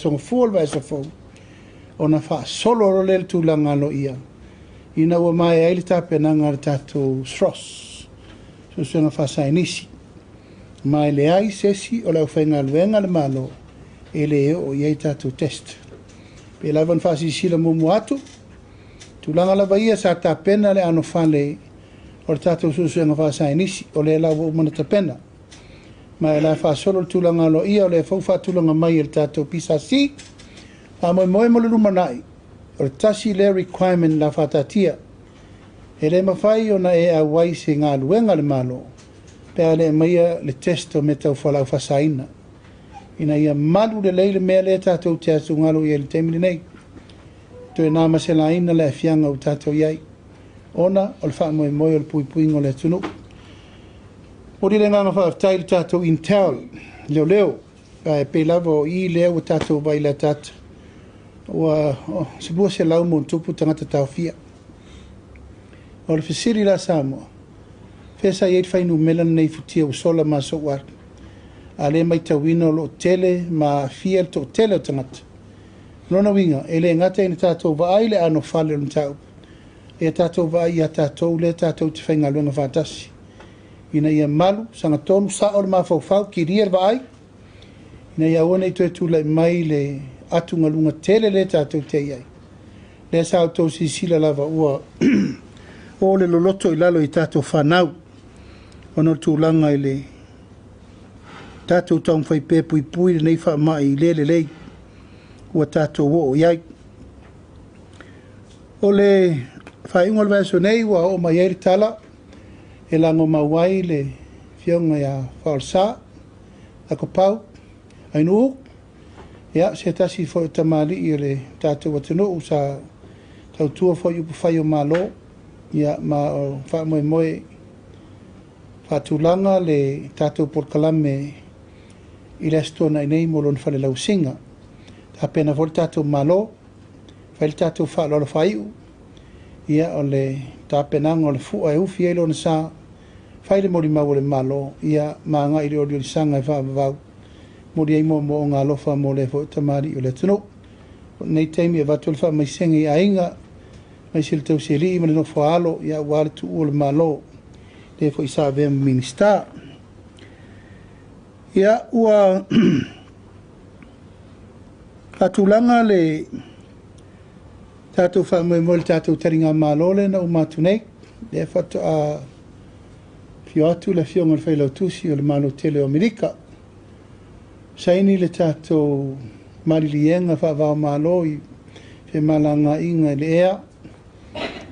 Gafua o le vaiaso fou, ona faasolo loa lea i le tulaga aloaia, ina ua maea ai le tapenaga a le tatou SROS, Suesuega Faasaienisi, ma e leai se isi o le aufaigaluega a le Malo e le oo i ai tatou test. Pei lava ona faasilasila muamua atu, tulaga lava ia sa tapena le anofale o le tatou Suesuega Faasaienisi, o lea la ua uma ona tapena. Ma o le a faasolo le tulaga aloaia, o lea foi ua faatulaga mai e le tatou PSC. Faamoemoe mo le lumanai, o le tasi lea requirement o le a faataatia. E le mafai ona e auai i se galuega a le Malo pe a le aumaia le test o mea tau fualaau faasaina, ina ia malu lelei le mea lea tatou te atugalu i ai i le taimi lenei. Toe na ma se laina le aafiaga ua tatou i ai, ona o le faamoemoe o le puipuiga o le atunuu. Momoli le agaga faafetai i le tatou Intel leoleo, ae pei lava o i lea ua tatou vaai i le ataata, ua 200 ma tupu tagata taofia. O le fesili la Samoa, fea sa i ai le fuainumera lenei i futia ua sola ma aso ua alu? A lea e matauina o lo o tele ma aafia le toatele o tagata. O lona uiga, e le gata ina tatou vaai le anofale o le mataupu, ia tatou vaai ia tatou lea tatou te faigaluega faatasi, ina ia malu, sagatonu, sao le mafaufau, kilia le vaai, ina ia aua ne i toe tulai mai le atugaluga tele lea tatou te i ai. Lea sa outou silasila lava ua o le loloto i lalo i tatou fanau, ona o le tulaga i le tatou taumafai pea e puipui lenei faamai le lelei ua tatou oo i ai. O le faaiuga o le vaiaso nei ua oo mai ai le tala e lagomau ai le afioga ia Faolesa Akopau Ainuu, ia, se tasi foi o tamalii o le tatou atunuu sa tautua foi i upufai o Malo, ia, ma o faamoemoe faatulaga le tatou polokalame i le Aso Toonai nei mo lona falelausiga. Tapena foi le tatou Malo, fai le tatou faaaloalo faaiu, ia, o le tapenaga o le fua e ufi ai lona sa, fai le molimau a le Malo, ia, ma agai i le oliolisaga e faavavau, momoli ai moomooga alofa mo le foi tamalii o le atunuu. O lenei taimi e avatu le faamaisega i aiga, aemaise le tausialii ma le nofo a alo, ia, aua le tuua o le Malo, lea foi sa avea ma Minisita. Ia, ua faatulaga le tatou faamoemoe i le tatou taligamalo lea na uma atu nei, lea faatoa afio atu le afioga i le Failautusi o le Malo tele o Amerika. Saini le tatou maliliega faava-o-Malo i femalagaaiga i le ea,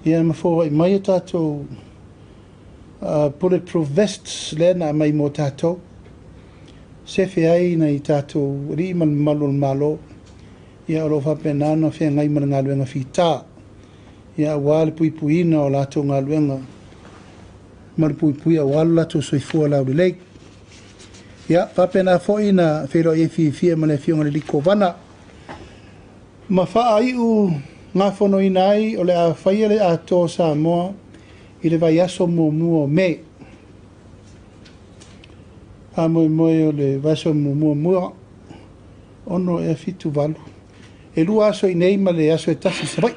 ia, ma foai mai o tatou bulletproof vests lea na aumai mo tatou, sefe ai nai tatou alii ma le mamalu o le Malo, ia, o lo o faapena ona feagai ma le galuega fita, ia, aua le puipuiina o latou galuega ma le puipuia aua lo latou soifua laulelei. Ia, faapena foi na feiloai ai fiafia ma le afioga i le Kovana ma faaiu gafonoina ai o le a faia le atoa o Samoa i le vaiaso muamua o Me. Faamoemoe o le vaiaso muamua, 6 ea 7, 8. E 2 aso i nei ma le aso e 1 i Savaii.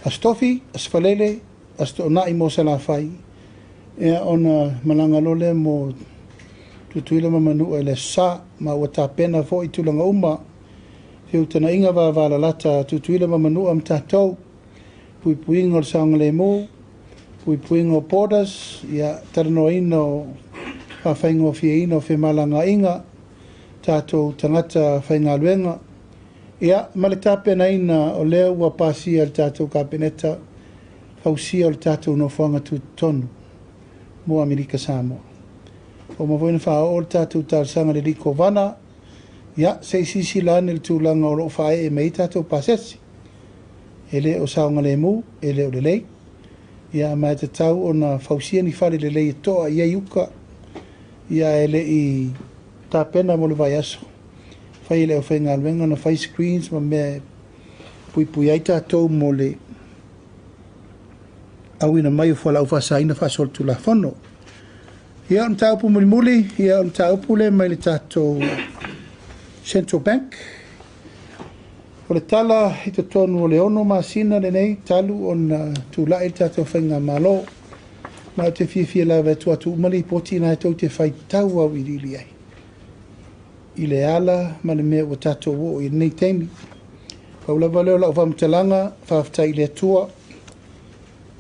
Aso Tofi, Aso Faraile, Aso Toonai mo Salafai, ia, ona malaga loa lea mo Tutuila ma Manua i le Aso Sa, ma ua tapena foi tulaga uma, feutagaiga vavalalata a Tutuila ma Manua ma tatou, puipuiga o le saogalemu, puipuiga o borders, ia, talanoaina o faafaigofieina o femalagaaiga, tatou tagata faigaluega, ia, ma le tapenaina o lea ua pasia e le tatou Kapeneta, fausia o le tatou nofoaga tutotonu mo Amerika Samoa. Ua uma foi ona faaoo le tatou talosaga i le Kovana, ia, se i silasila ane i le tulaga o lo o faaee mai ai tatou pasese. E le o saogalemu, e le o lelei, ia, ma e tatau ona fausia ni fale lelei e toa i ai uka, ia, e le i tapena mo le vaiaso. Fai e le aufaigaluega ona fai screens ma mea e puipui ai tatou mo le auina mai o fualaau faasaina faasolitulafono. Ia, o le mataupu mulimuli, ia, o le mataupu lea mai le tatou Central Bank. O le tala i totonu o le 6 masina lenei talu ona tulai le tatou faigamalo. Ma ou te fiafia lava e tuu atu uma lipoti na e tou te faitau auiliili ai i le ala ma le mea ua tatou oo i lenei taimi. Pau lava lea o lau faamatalaga, faafetai i le Atua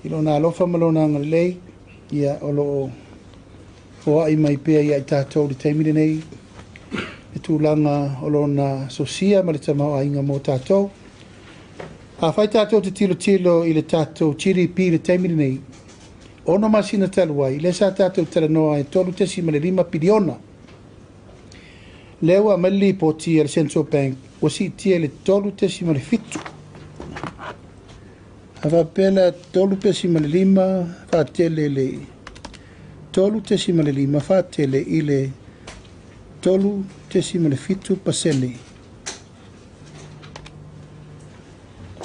i lona alofa ma lona agalelei, ia o lo o foai mai pea ia i tatou i le taimi lenei, le tulaga o lona sosia ma le tamaoaiga mo tatou. Afai tatou te tilotilo i le tatou GDP i le taimi lenei, 6 masina talu ai, lea sa tatou talanoa e 3.5 piliona. Lea ua aumai le lipoti a le Central Bank ua siitia i le 3.7. A faapea la 3.5 faatele i le 3.5 faatele i le 3.7%.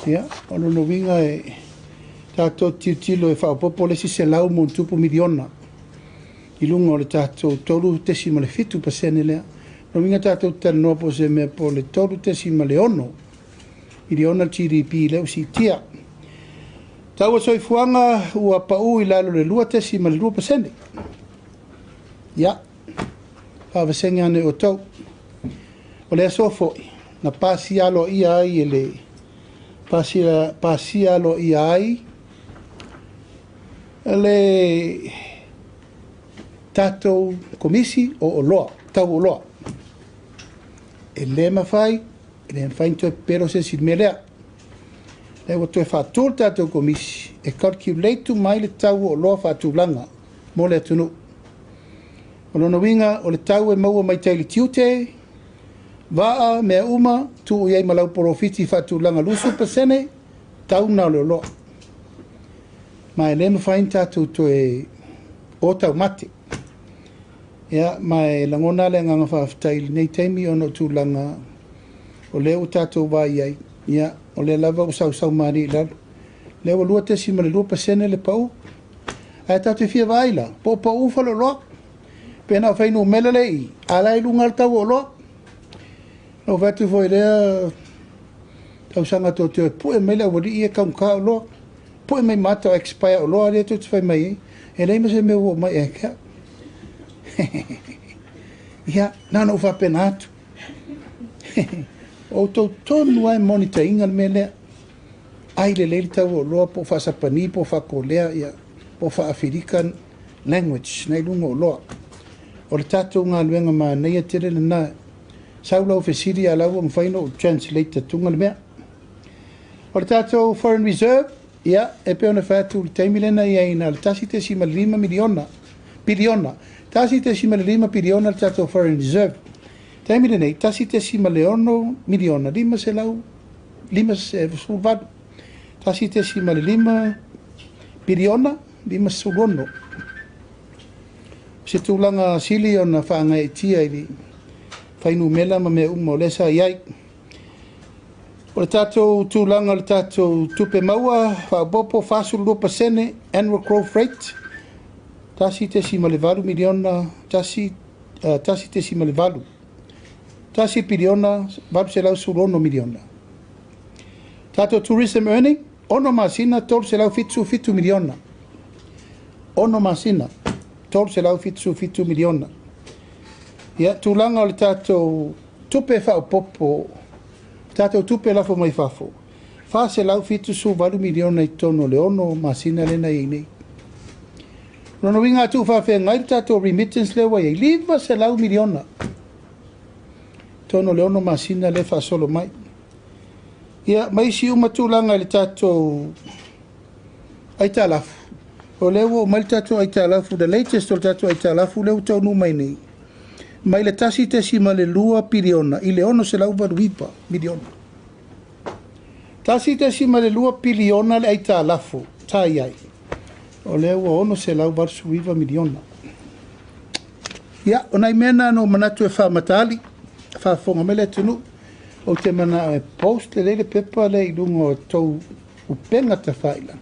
Ia, o lona uiga e tatou tilotilo e faaopoopo le isi 100+ miliona i luga o le tatou 3.7% lea. O lona uiga tatou talanoa po o se mea po o le 3.6 miliona le GDP lea ua siitia. Tau o soifuaga ua pau i lalo le 2.2%. Ia, faavasega ane o tau. O le aso foi, na pasia aloaia ai e le pasia aloaia ai le tatou komisi o oloa, tau oloa. E le mafai ona toe pepelo se isi mea lea. Lea ua toe faatu le tatou komisi e calculate mai le tau o oloa faatulaga mo le atunuu. O lona uiga o le tau e maua mai tai le tiute, vaa, mea uma, tuu i ai ma lau polofiti faatulaga 20%, tau na o le oloa. Ma e le mafai ona tatou toe o taumate. Ia, ma e lagona le agaga faafetai i lenei taimi ona o tulaga o lea ua tatou vaai ai. Ia, o lea lava ua sausau malie i lalo. Lea ua 2.2% le pau. Ae tatou te fia vaai la, po o pau faleoloa. Pe na o fuainumera le i, a la i luga le tau o oloa. Na ou fai atu foi lea tausaga atoatoa e pue mai le aualii e kaugata oloa. Pue mai mata o expire oloa lea tou te fai mai ai. E leai ma se mea ua oo mai ia te au. Ia, na ona ou faapena atu. O outou tonu lava e monitor ina le mea lea. Ai lelei le tau o oloa po o faasapani po o faakolea, ia, po o faa-Afirika language na i luga o oloa. O le tatou galuega manaia tele lena. Sau lau fesili a la ua mafai ona ou translate atuga le mea. O le tatou foreign reserve, ia, e pei ona fai atu i le taimi lena i ai na o le 1.5 miliona, piliona. 1.5 piliona le tatou foreign reserve. Taimi lenei, 1.6 miliona, 558. 1.5 piliona, 56. Se tulaga sili ona faagaeetia i le fuainumera ma mea uma o lea sa i ai. O le tatou tulaga o le tatou tupe maua, faaopoopo 42% annual growth rate, 1.8 miliona, 1.8, 1 piliona, 816 miliona. Tatou tourism earning, 6 masina, 377 miliona. 6 masina, 377 miliona. Ia, tulaga o le tatou tupe faaopoopo, tatou tupe lafo mai fafo, 478 miliona i totonu o le 6 masina lea na i ai nei. O lona uiga a tuufaafeagai le tatou remittance lea ua i ai, 500 miliona totonu o le 6 masina lea faasolo mai. Ia, ma isi uma tulaga i le tatou aitalafu. O lea ua oo mai le tatou aitalafu, the latest o le tatou aitalafu lea ua taunuu mai nei, mai le 1.2 piliona i le 689 miliona. 1.2 piliona le aitalafu sa i ai. O lea ua 689 miliona. Ia, o nai mea na na ou manatu e faamatali, faafofoga mai le atunuu. Ou te manao e post lelei le pepa lea i luga o tou upega tafailagi,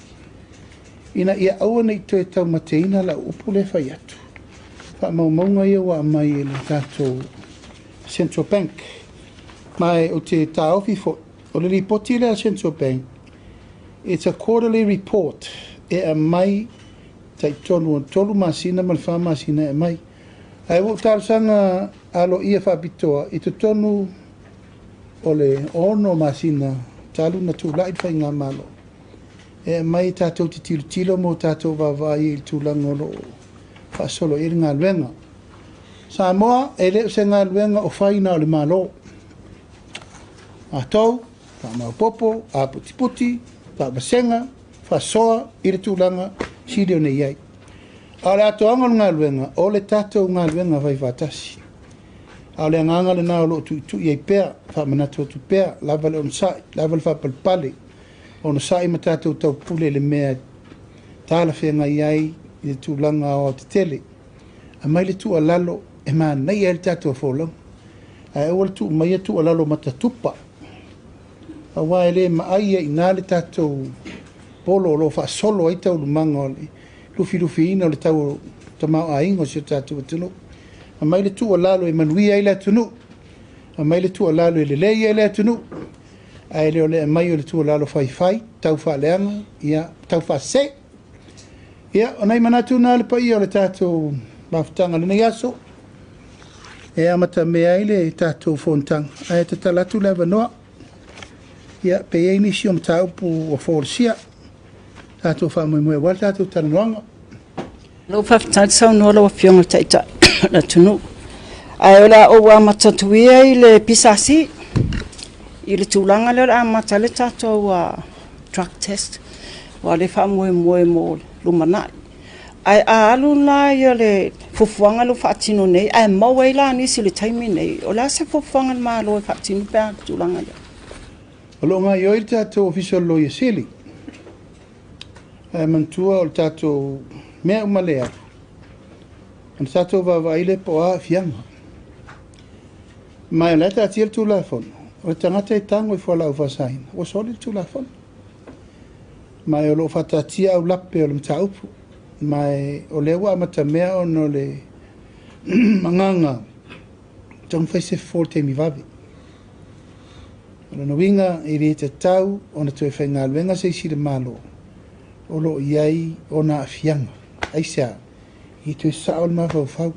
ina ia aua ne i toe taumateina lau upu lea e fai atu. Faamaumauga ia ua aumai e le tatou Central Bank. Ma ou te taofi foi, o le lipoti lea a le Central Bank, it's a quarterly report e aumai taitonu o le 3 masina ma le 4 masina e aumai. Ae ua ou talosaga aloaia faapitoa i totonu o le 6 masina talu ona tulai le faigamalo e aumai tatou te tilotilo ma o tatou vaavaai i le tulaga o lo o faasolo i ai le galuega. Samoa, e le o se galuega o fai na o le Malo. Matou, faamaopoopo, aputiputi, faavasega, faasoa i le tulaga sili ona i ai. A o le atoaga o le galuega, o le tatou galuega faifaatasi. A o le agaga lena o lo o tuitui ai pea, faamanatu atu pea, lava le onosai, lava le faapalepale, onosai ma tatou taupule i le mea e talafeagai ai i le tulaga aoaotetele. Aumai le tuualalo e manaia ai le tatou folauga, ae aua le tuu maia tuualalo matatupa, aua e le maai ai i ina le tatou polo o lo o faasolo ai taualumaga o le lufilufiina o le tau o tamaoaiga o si o tatou atunuu. Aumai le tuualalo e manuia ai le atunuu, aumai le tuualalo e lelei ai le atunuu, ae le o le aumai o le tuualalo faifai, tau faaleaga, ia, tau faasese. Ia, o nai manatu na le paia o le tatou mafutaga i lenei aso, e amatamea ai le tatou fonotaga, ae tatala atu le avanoa. Ia, pe i ai nisi o mataupu ua folasia, tatou faamoemoe aua le tatou talanoaga. Lau faafetai le saunoa lau Afioga i le Taitai o le atunuu. Ae o le a ou amata atu ia i le PSC i le tulaga lea o le a amata ai le tatou drug test, aua o lea e faamoemoe mo le lumanai. Ae a alu la le fuafuaga lea ua faatino nei ae maua ai la nisi i le taimi nei, o le a se fuafuaga a le Malo e faatino pe a le tulaga lea? O lo o gaoioi le tatou Ofisa o le Loia Sili. Ae manatua o le tatou mea uma lea, ona tatou vaavaai lea po o a aafiaga. Ma o la e taatia le Tulafono, o le tagata e tago i fualaau faasaina, ua soli le Tulafono. Ma o lo o faataatia aulape o le mataupu. Ma o lea ua amatamea ona o le agaga taumafai se fofo i le taimi vave. O lona uiga, e le tatau ona toe faigaluega se isi i le Malo o lo o i ai ona aafiaga. Aisea? E le toe sao le mafaufau,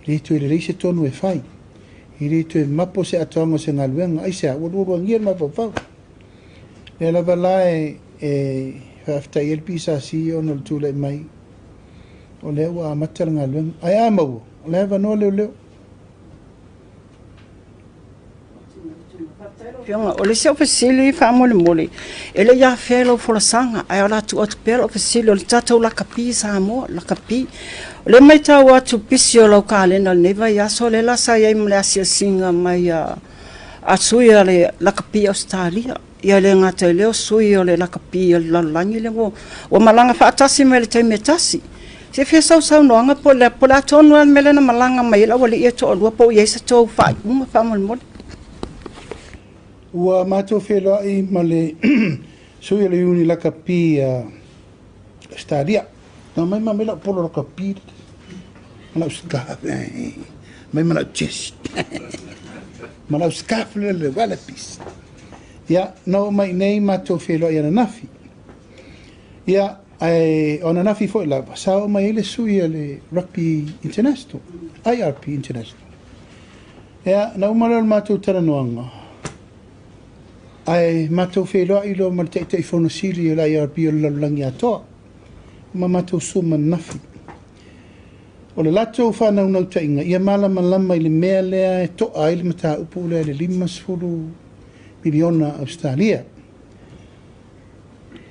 e le toe lelei se tonu e fai, e le toe mapo se atoaga o se galuega. Aisea? Ua lualuagia le mafaufau. Lea lava la e faafetai ai le PSC ona o le tulai mai o lea ua amata le galuega. Ae a maua, o le avanoa leoleo. Afioga, o le isi au fesili faamolemole, e le i afea lau folasaga, ae o le a tuu atu pea lau fesili, o le tatou lakapi i Samoa, lakapi. O lea e matau atu pisi o lau kalena o lenei vaiaso, lea la sa i ai ma le asiasiga mai a sui a le lakapi Ausetalia. Ia le gata i lea o sui o le lakapi o le lalolagi lea ua malaga faatasi mai i le taimi e tasi. Se fia sausaunoaga po o le a tonu lava le mea lea na malaga mai ai le aualii ia e toalua po o i ai se tou faaiuga faamolemole. Ua matou feiloai ma le sui o le Iuni Lakapi a Ausetalia. Na mai ma mai lau polo lakapi, ma lau scarf, mai ma lau chest, ma lau scarf le le Wallabies. Ia, na oo mai nei matou feiloai ananafi. Ia, ae o ananafi foi lava, sa oo mai ai le sui a le Rugby International, IRP International. Ia, na uma lea o le matou talanoaga, ae matou feiloai loa ma le Taitaifono Sili o le IRP o le lalolagi atoa, ma matou suma ananafi. O le latou faanaunautaiga, ia malamalama i le mea lea e to'a ai le mataupu lea i le 50 miliona Ausetalia.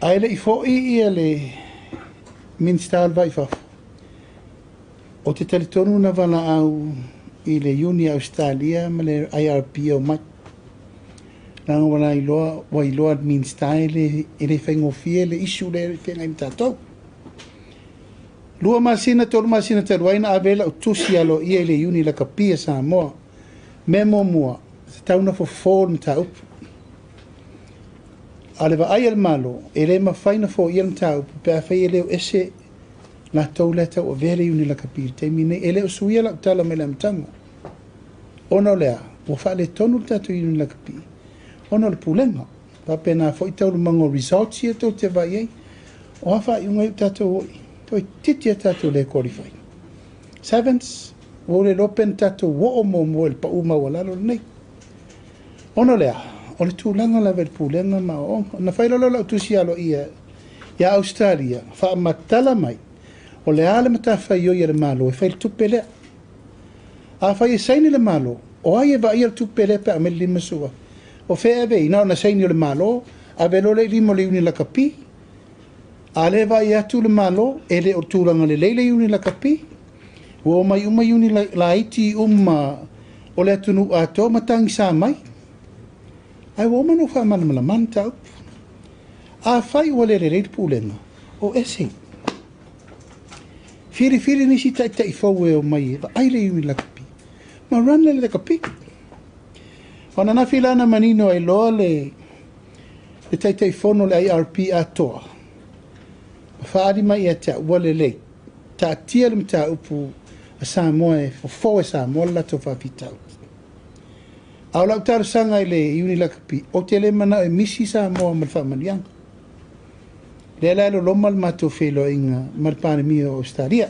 Ae le i foi ia le Minisita o le Va i Fafo, ou te talitonu na valaau i le Iuni a Ausetalia ma le IRP e omai. Leaga ua lailoa, ua iloa e le Minisita e le faigofie le issue lea e feagai ma tatou. 2 masina, 3 masina talu ai na ave ai lau tusi aloaia i le Iuni Lakapi a Samoa. Mea muamua, tatau na fofo le mataupu. A o le vaai a le Malo, e le mafai na foia le mataupu pe afai e le o ese latou lea tauavea le Iuni Lakapi i le taimi nei. E le o suia lau tala mai le amataga. Ona o le a, Ua faaletonu le tatou Iuni Lakapi ona o le pulega. Faapena foi taualumaga o results ia tou te vaai ai. O a faaiuga ia ua tatou oo i ai? Toeitiiti lava tatou le qualify. Sevens, ua ou le iloa pe na tatou oo muamua i le pau maualalo lenei. Ona o le a? O le tulaga lava i le pulega ma aoaoga. Ona fai loa lea o lau tusi aloaia ia Ausetalia, faamatala mai o le a le matafaioi a le Malo e fai i le tupe lea. Afai e saini le Malo, o ai e vaaia le tupe lea pe a aumai le 50,000? O fea e ave i ai? Na ona saini o le Malo, ave loa lea i lima o le Iuni Lakapi. A le vaai atu le Malo, e le o tulaga lelei le Iuni Lakapi. Ua omai uma Iuni laiti uma o le atunuu atoa ma tagisa mai. Ae ua uma ona ou faamalamalama le mataupu. Afai ua le lelei le pulega, o ese. Filifili nisi taitai fou e omai e vaai le Iuni Lakapi ma run le lakapi. O ananafi la na manino ai loa le Taitaifono o le IRP atoa ma faaali mai ia te au, ua lelei, taatia le mataupu a Samoa e fofo e Samoa le latou faafitauli. A o lau talosaga i le Iuni Lakapi, ou te le manao e misi Samoa ma le faamanuiaga. Lea la e loloma le matou feiloaiga ma le Palemia o Ausetalia.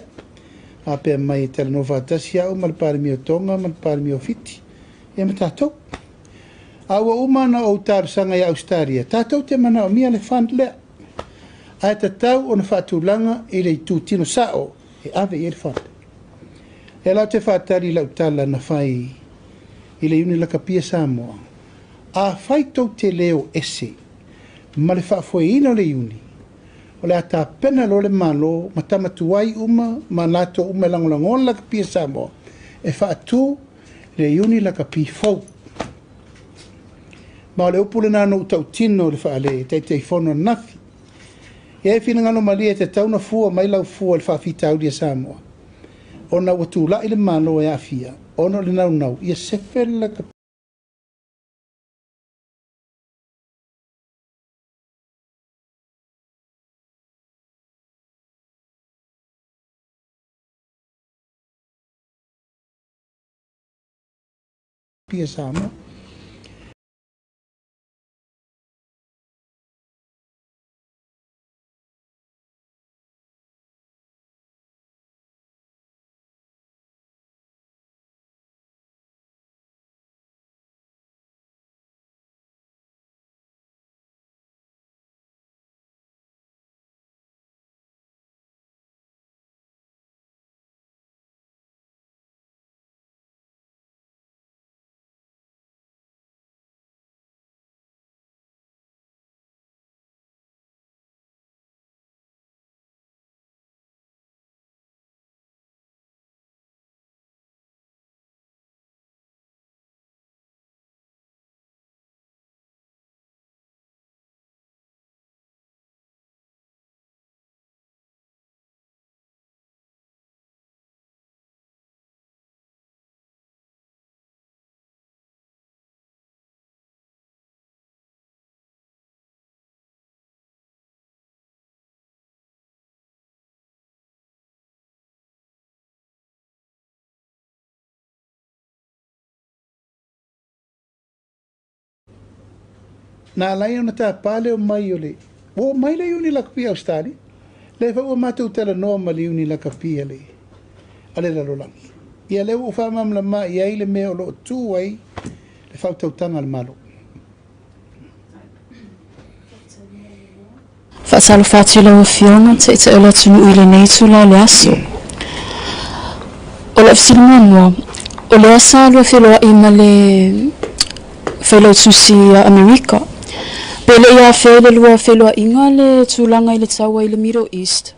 Faapea mai e talanoa faatasi au ma le Palemia o Tonga ma le Palemia o Fiti, ia ma tatou. A ua uma ona ou talosaga ia Ausetalia, tatou te manaomia le fund lea, ae tatau ona faatulaga i le itutino sao e ave i ai le fund. Lea la ou te faatali i lau tala na fai i le Iuni Lakapia Samoa, afai tou te le o ese ma le faafoeina o le Iuni, o le a tapena loa le Malo ma tama tuai uma ma latou uma e lagolagoa le Lakapia Samoa e faatu le Iuni Lakapi fou. Ma o le upu lena na ou tautino i le faale Taitaifono ananafi. Ia e finagalo malie e tatau ona fua mai lau fua i le faafitauli a Samoa, ona ua tulai le Malo e aafia ona o le naunau ia sefe le Lakapi a Samoa. Na ala ai ona tapa le omai o le ua omai le Iuni Lakapi a Ausetalia. Lea foi ua matou talanoa ma le Iuni Lakapi a le a le lalolagi. Ia lea ua ou faamalamalama i ai le mea o lo o tu ai le faautautaga a le Malo. Faatalofa atu i lau Afioga, Taitai o le atunuu i lenei itula o le aso. O lau fesili muamua, o lea sa lua feiloai ma le Failautusi a Amerika, pe le i afea i le lua feiloaiga le tulaga i le taua i le Middle East,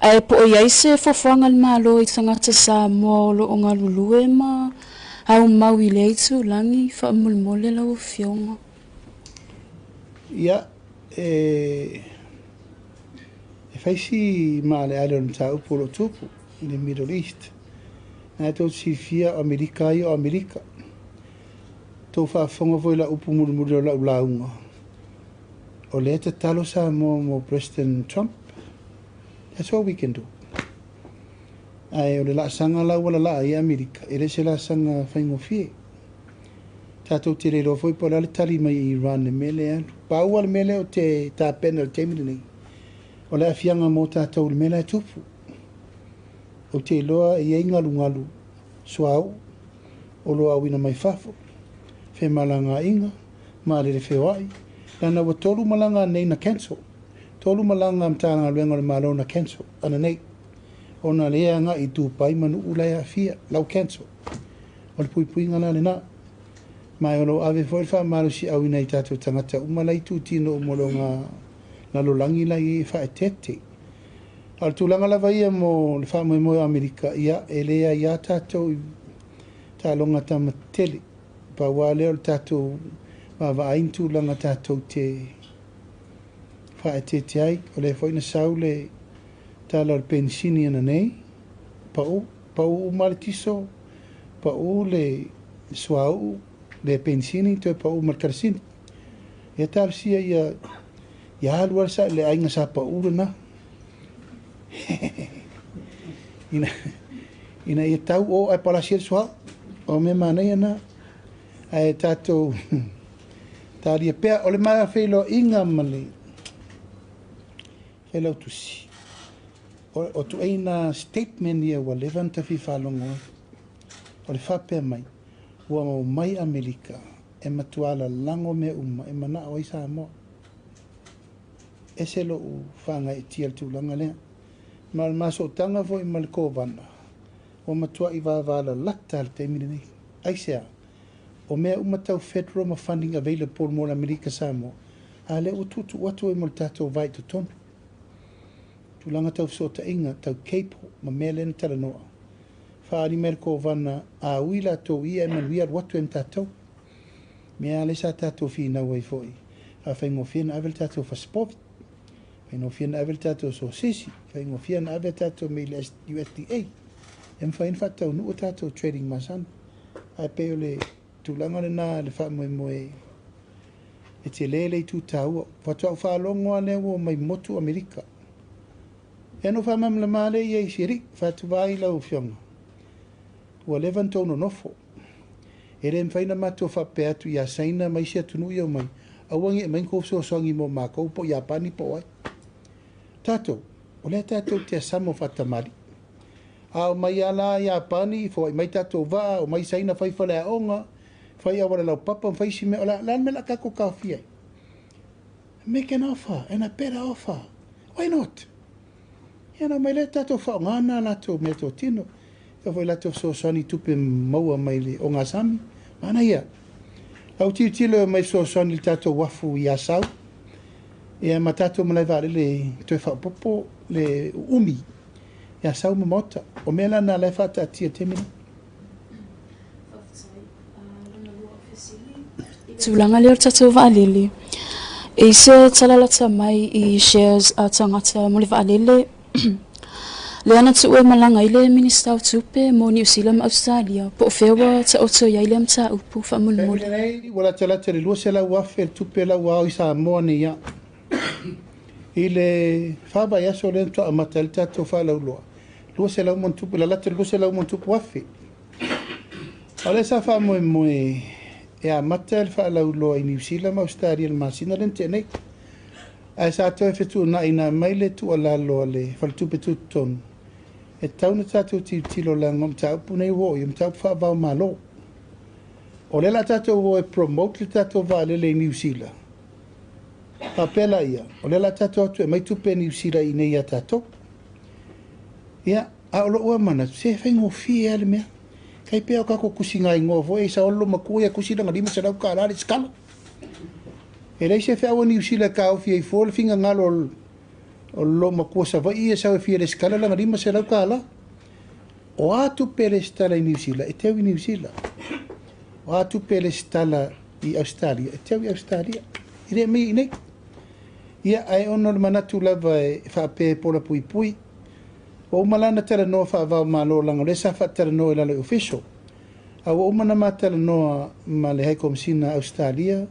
ae po o i ai se fuafuaga a le Malo i tagata Samoa o lo o galulue ma aumau i lea itulagi, faamolemole lau Afioga. Ia, e fai si maaleale o le mataupu o lo o tupu i le Middle East. Na e tou te silafia o Amerika lava ia o Amerika. Tou faafofoga foi i lau upu mulimuli o lau lauga, o lea e tatalo Samoa mo President Trump. That's all we can do. Ae o le laasaga la ua lalaa ai Amerika, e le o se laasaga faigofie. Tatou te le iloa foi po o le a le tali mai i Iran i le mea lea e alu. Pau lava le mea lea ou te tapena i le taimi lenei, o le aafiaga mo tatou i le mea la e tupu. Ou te iloa e i ai galugalu suauu o lo o auina mai fafo, femalagaaiga, vaalele feoai, leaga ua 3 malaga nei na cancel, 3 malaga a Matagaluega o le Malo na cancel ananei, ona o lea e agai i Dubai ma nuu la e aafia, la ua cancel. O le puipuiga la lena. Ma o lo o ave foi le faamalosiau i nai tatou tagata uma la e i itutino uma o le lalolagi la e i ai e faaeteete. A o le tulaga lava ia mo le faamoemoe o Amerika, ia, e le aia tatou i taaloga tamatele. Pau lava lea o le tatou vaavaai ni tulaga tatou te faaeteete ai. O lea foi na sau le tala o le penisini ananei, pau, pau uma le tiso, pau le suauu, le penisini, toe pau ma le kerosene. Ia talosia ia, ia alu lava le aiga sa pau lena. Ina ia tau o ae palasi ai le suauu. O mea manaia na. Ae tatou talia pea. O le ma feiloaiga ma le failautusi, o tuuaiga statement ia ua leva ona tafia faalogo ai. O le faapea mai, ua omai Amerika e matua lalago mea uma e manao ai Samoa. Ese lou faagaeetia i le tulaga lea. Ma o le masoutaga foi ma le Kovana, ua matuai vavalalata le taimi lenei. Aisea? O mea uma tau federal ma funding available mo le Amerika Samoa, a lea ua tuutuu atu ai mo le tatou vai i totonu. Tulaga tau fesootaiga, tau cable ma mea lea na talanoa. Faaali mai le Kovana, a ui latou ia e manuia alu atu ai ma tatou. Mea lea sa tatou finau ai foi. Faafaigofie na ave le tatou fasipovi. Faigofie na ave le tatou sosisi. Faigofie na ave tatou mea i le USDA. E mafai ona faataunuu tatou trading masani. Ae pei o le tulaga lena le faamoemoe e tele le itu taua. Faatoa ou faalogo lava lea ua mai motu Amerika. Ia no faamalamalama lea ia i si alii, faatuvai i lau afioga. Ua leva ona tou nonofo. E le mafai ona matou faapea atu ia Saina ma isi atunuu ia omai, aua ne i aumai ni kou fesoasoani mo makou po o Iapani po o ai. Tatou, o lea tatou te asamo faatamali. A omai lava la Iapani, foai mai tatou vaa, omai Saina fai faleaoga, fai auala laupapa, fai isi mea, o le a le mea o le a tatou taofia ai? Make an offer, and a better offer. Why not? Ia na omai lea tatou faaaoga na latou meatotino. Ia foi latou fesoasoani tupe maua mai le ogasami. Manaia. Lau tilotilo e mai fesoasoani i le tatou uafu i Asau. Ia ma tatou malae vaalele toe faaopoopo le uumi i Asau ma Maota. O mea la na la e faataatia i le taimi lenei. Tulaga lea o le tatou vaalele, e i se tala lata mai i shares a tagata mo le vaalele lea na tuu e malaga ai le Minista o Tupe mo Niu Sila ma Ausetalia, po o fea ua taoto i ai lea mataupu faamolemole. Taimi lenei ua latalata i le 200,000 le tupe la ua ao i Samoa nei ia. I le 4 vaiaso lea na faatoa amata ai le tatou faalauiloa, 200 ma ona tupu, lalata i le 200 ma ona tupu afe. A o lea sa faamoemoe e amata le faalauiloa i Niu Sila ma Ausetalia i le masina lea na tea nei. Ae sa toe fetuunai mai le tuualalo a le Faletupe Tutotonu, e tatau ona tatou tilotilo leaga o mataupu nei ua oo i mataupu faavao Malo. O lea la tatou o e promote le tatou vaalele i Niu Sila. Faapea la ia, o lea la tatou atu e aumai tupe Niu Sila i nei ia tatou. Ia, a o lou manatu, se faigofie lava le mea. Tai pea o tatou tusiga igoa foi, e saolo lou matua ia tusi lana $500 le sikala. E leai se feau a Niu Sila e taofi ai fua le finagalo o lou matua Savaii ia sau e fia resitala lana $500. O a tupe e resitala i Niu Sila, e teu i Niu Sila. O a tupe e resitala i Ausetalia, e teu i Ausetalia. E le aumai i inei. Ia, ae ona o le manatu lava e faapea e pola puipui. Ua uma la na talanoa faavao Malo leaga o lea sa faatalanoa i lalo i official. A ua uma na ma talanoa ma le High Commissioner Ausetalia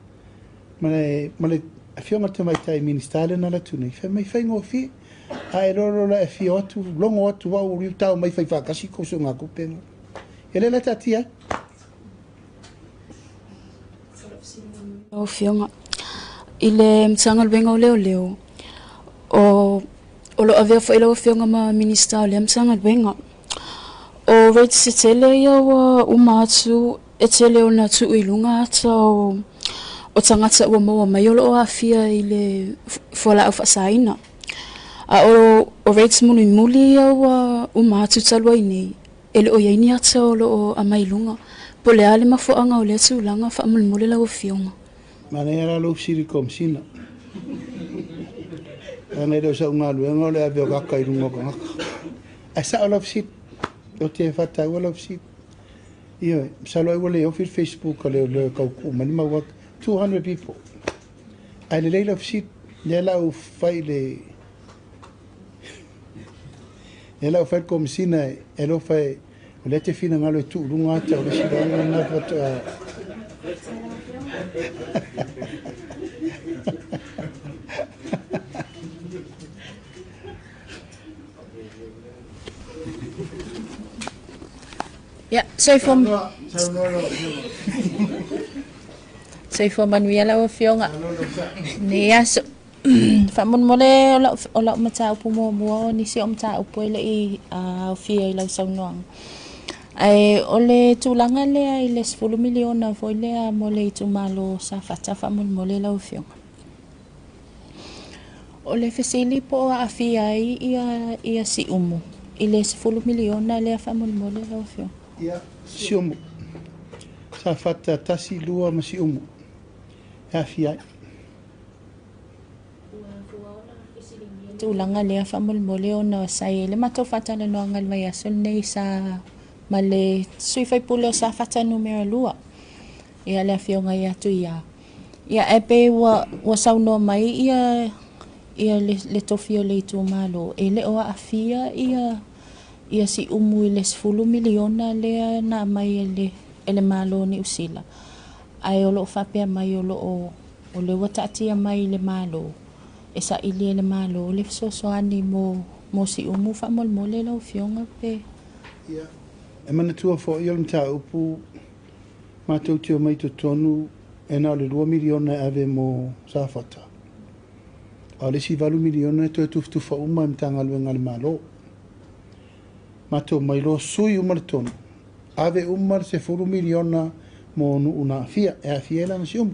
ma le afioga i le Tamaitai Minisita lea na alu atu nei, fai mai faigofie. A e loa la e afio atu, logo atu au o tau mai fai faatasi kou soogatupe na. Ia lea la taatia ai. Lau Afioga i le Matagaluega o Leoleo, o o lo o avea foi lau Afioga ma Minisita o lea Matagaluega. O rates se tele ia ua uma atu e tele ona tuu i luga ata o tagata ua maua mai o lo o aafia i le fualaau faasaina. A o rates mulimuli ia ua uma atu talu ai nei, e le o i ai ni ata o lo o aumai i luga. Po o le a le mafuaaga o lea tulaga faamolemole lau Afioga? Manaia la lou fesili i le Komesina. Leaga e le o sau galuega o le ave o kaka i luga o tagata. Ae sao lau fesili. Ou te faataua lau fesili. Ioe, masalo ai ua le ofi le Facebook a leoleo e tau tuu mai le mau ata. 200 people. Ae lelei lau fesili. Lea la ou fai i le Lea la ou fai i le Komesina e alofa e o lea e te finagalo e tuu i luga ata o le isi vaega lena faatoa. Ia, soifua, soifua manuia lau Afioga. Lenei aso. Faamolemole o lau mataupu muamua o nisi o mataupu e le i aofia i lau saunoaga. Ae o le tulaga lea i le 10 miliona foi lea mo le itumalo o Safata faamolemole lau Afioga. O le fesili po o aafia ai ia Siumu i le 10 miliona lea faamolemole lau Afioga. Ia, Siumu. Safata 1, 2 ma Siumu. E aafia ai. Tulaga lea faamolemole ona sa i ai le matou faatalanoaga i le vaiaso lenei sa ma le sui faipule o Safata numera 2, ia le Afioga ia Tuia. Ia ae pei ua saunoa mai ia le tofi o le itumalo e le o aafia ia Siumu i le 10 miliona lea na aumai e le Malo o Niu Sila. Ae o lo o faapea mai o lo o o lea ua taatia mai i le Malo, e saili e le Malo le fesoasoani mo Siumu faamolemole lau Afioga pe. Ia, e manatua foi o le mataupu matou te omai i totonu e na o le 2 miliona e ave mo Safata. A o le isi 8 miliona e toe tufatufa uma e Matagaluega a le Malo. Matou omai loa sui uma le tonu, ave uma le 10 miliona mo nuu na aafia, e aafia ai la ma Siumu.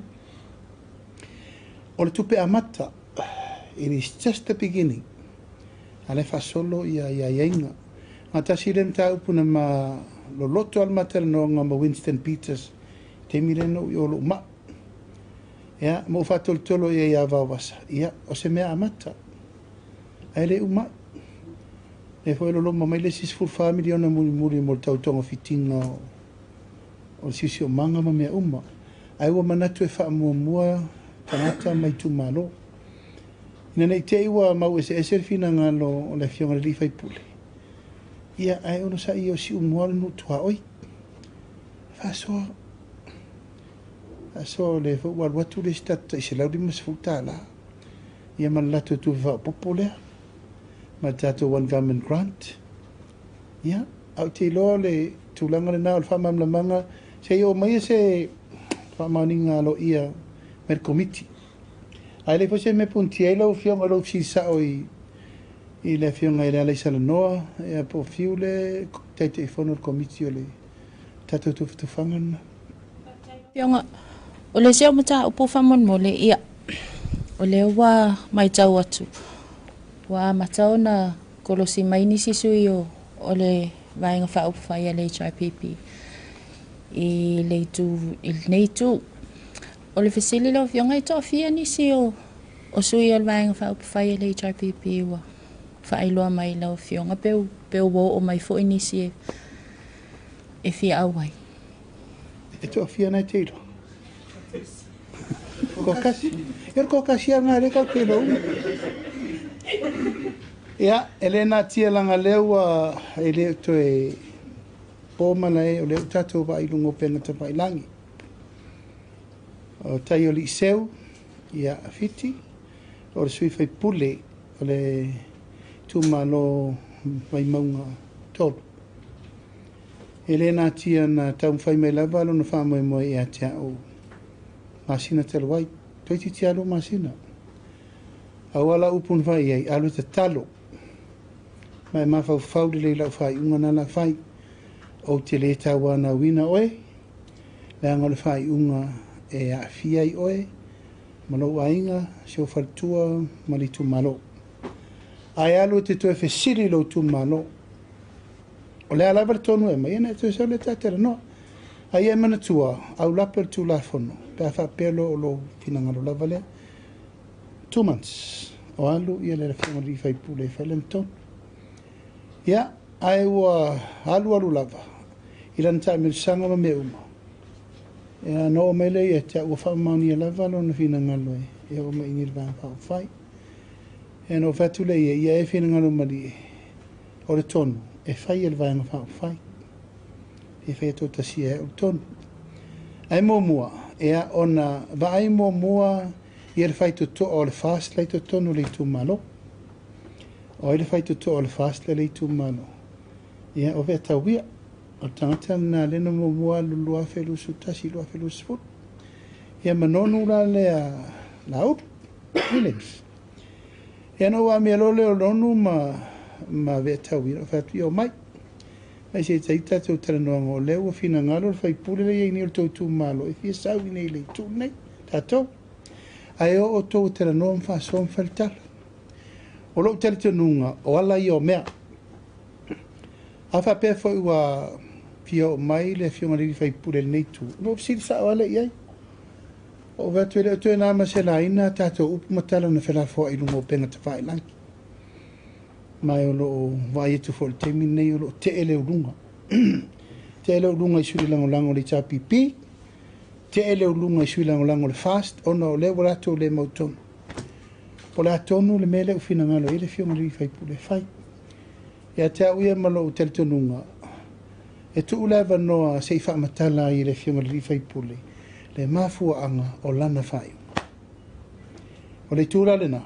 O le tupe amata, it is just the beginning. A lea e faasolo ia aiaiga. Gatasi le mataupu na ma loloto a le matalanoaga ma Winston Peters i taimi lea na ou i o lou mai. Ia, ma ou faatolotolo i ai ia Vaovasa, ia, o se mea amata. Ae le uma ai. Lea foi e loloma mai le isi 14 miliona mulimuli mo le tau togafitiga o le siosiomaga ma mea uma. Ae ua manatu e faamuamua tagata ma itumalo. Ina ne i te i ua mau eseese le finagalo o le Afioga i le alii faipule, ia, ae onosai ia o Siumu lava o le nuu tuaoi. Faasoa, faasoa o lea foi ua alu atu le isi tatou tai $150, ia ma le latou tupe faaopoopo lea, ma le tatou One Government Grant. Ia, ae ou te iloa o le tulaga lena o le faamalamalamaga, se i oo mai se faamaoniga aloaia mai le Komiti. Ae le foi se mea punitia ai lau Afioga i lou fesili sao i le Afioga i le Alaisalanoa, ia po o Fiu le Taitaifono o le Komiti o le tatou tufatufaga lena. Afioga, o le isi au mataupu faamolemole, ia, o lea ua matau atu, ua amata ona kolosi mai nisi sui o le Vaega Faaupufai a le HRPP i le itu, i lenei itu. O le fesili lau Afioga, e toafia nisi o sui o le Vaega Faaupufai a le HRPP ua faailoa mai lau Afioga, pe ua oo mai foi nisi e fia auai? E toafia nai te iloa. Toatasi. Ia o le toatasi lava lena lea tatou te iloa uma. Ia, e le natia leaga lea ua e le o toe po malae, o lea ua tatou vaai i luga o upega tafailagi. O tai o Liiseu, ia, Fiti, o le sui faipule o le itumalo Vaimauga 3. E le natia na taumafai mai lava lona faamoemoe ia te au. masina talu ai, toeitiiti lava 2 masina. Aua lau upu na fai i ai, alu e tatalo, ma e mafaufau lelei i lau faaiuga na la fai. Ou te le tauanauina oe, leaga o le faaiuga e aafia ai oe ma lou aiga, si ou faletua ma le itumalo. Ae alu e te toe fesili i lou itumalo, o le a lava le tonu e aumai, ia ona e toe sau lea ta talanoa. A ia e manatua, aulape o le Tulafono, pe a faapea loa o lou finagalo lava lea. 2 months, o alu ia le Afioga i le sui usufono e fai lana tonu. Ia, ae ua alu alu lava i lana taamilosaga ma mea uma. Ia, na oo mai lea ia te au, ua faamaonia lava lona finagalo e oo mai i inei i le Vaega Faaupufai. Ia, na ou fai atu lea i ai, ia e finagalo malie, o le tonu e fai e le Vaega Faaupufai. E fai toatasia e au le tonu. Ae muamua, ia, ona vaai muamua ia le faitotoa o le FAST la i totonu o le itumalo. O ai le faitotoa o le FAST la i le itumalo? Ia, o Veatauia. O le tagata lena lea na muamua alu 2021, 2020. Ia, ma Nonu la lea Laauli Williams. Ia, na ou amia loa lea o Nonu ma Veatauia, na ou fai atu, ia omai. Mai se i tai tatou talanoaga, o lea ua finagalo le faipule lea e i ai nei o le tou itumalo e fia sau i nei i le itu lenei, tatou. Ae o outou e talanoa ma faasoa ma fai le tala. O lou talitonuga, o ala ia o mea. A faapea foi ua fia oo mai le Afioga i le sui usufono i lenei itu, ona ou fesili sao lava lea i ai. Ou vaai atu e le o toe na ma se laina a tatou upu ma tala na felafoai i luga o upega tafailagi. Ma o lo o vaai atu foi i le taimi lenei o lo o tee le uluga. Tee le uluga i sui lagolago o le HRPP, tee le uluga i sui lagolago o le FAST, ona o lea ua latou le mautonu. Po o le a tonu le mea lea ua finagalo i ai le Afioga i le sui usufono e fai. Ia te au ia ma lou talitonuga, e tuu le avanoa se i faamatala ai e le Afioga i le sui usufono le mafuaaga o lana faaiuga. O le itu la lena,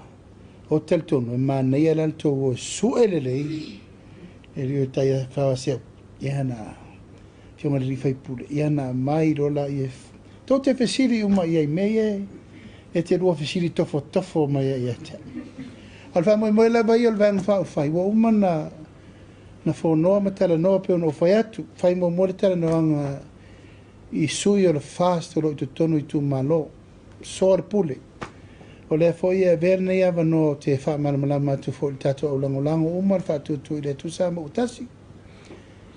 o te talitonu e manaia la le tou o e sue lelei e le o tai whawaseu. Ia na Afioga i le sui usufono, ia na mai loa la ia tou te fesili uma i ai mea ia e te lua fesili tofotofo mai ai ia te au. O le faamoemoe lava ia o le Vaega Faaupufai, ua uma na fonoa ma talanoa pe ona ou fai atu, fai muamua le talanoaga i sui o le FAST o lo o i totonu itumalo, soa le pule. O lea foi e avea lenei avanoa o te faamalamalama atu foi i le tatou aulagolago uma le faatuatua i le Atua Samoa ua tasi.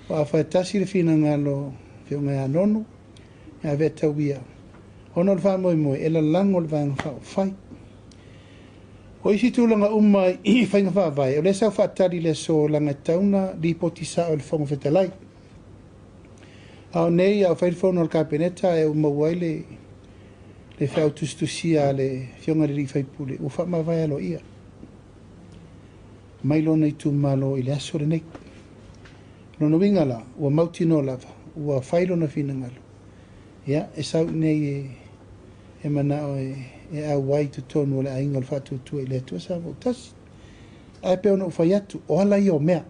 O a fai tasi le finagalo Afioga ia Nonu, e avea tauia. Ona o le faamoemoe e lalago le Vaega Faaupufai. O isi tulaga uma i faiga faavae, o lea sa faatali le aso laga e tatau ona lipoti sao i le Fofoga Fetalai. A o nei, a o fai le fono a le Kapeneta e maua ai le feau tusitusia a le Afioga i le sui usufono, ua faamavae aloaia mai lona itumalo i le aso lenei. Lona uiga la, ua mautinoa lava, ua fai lona finagalo. Ia, e sau i nei e manao e auai i totonu o le aiga o le faatuatua i le Atua Samoa ua tasi. Ae pei ona ou fai atu, o ala ia o mea.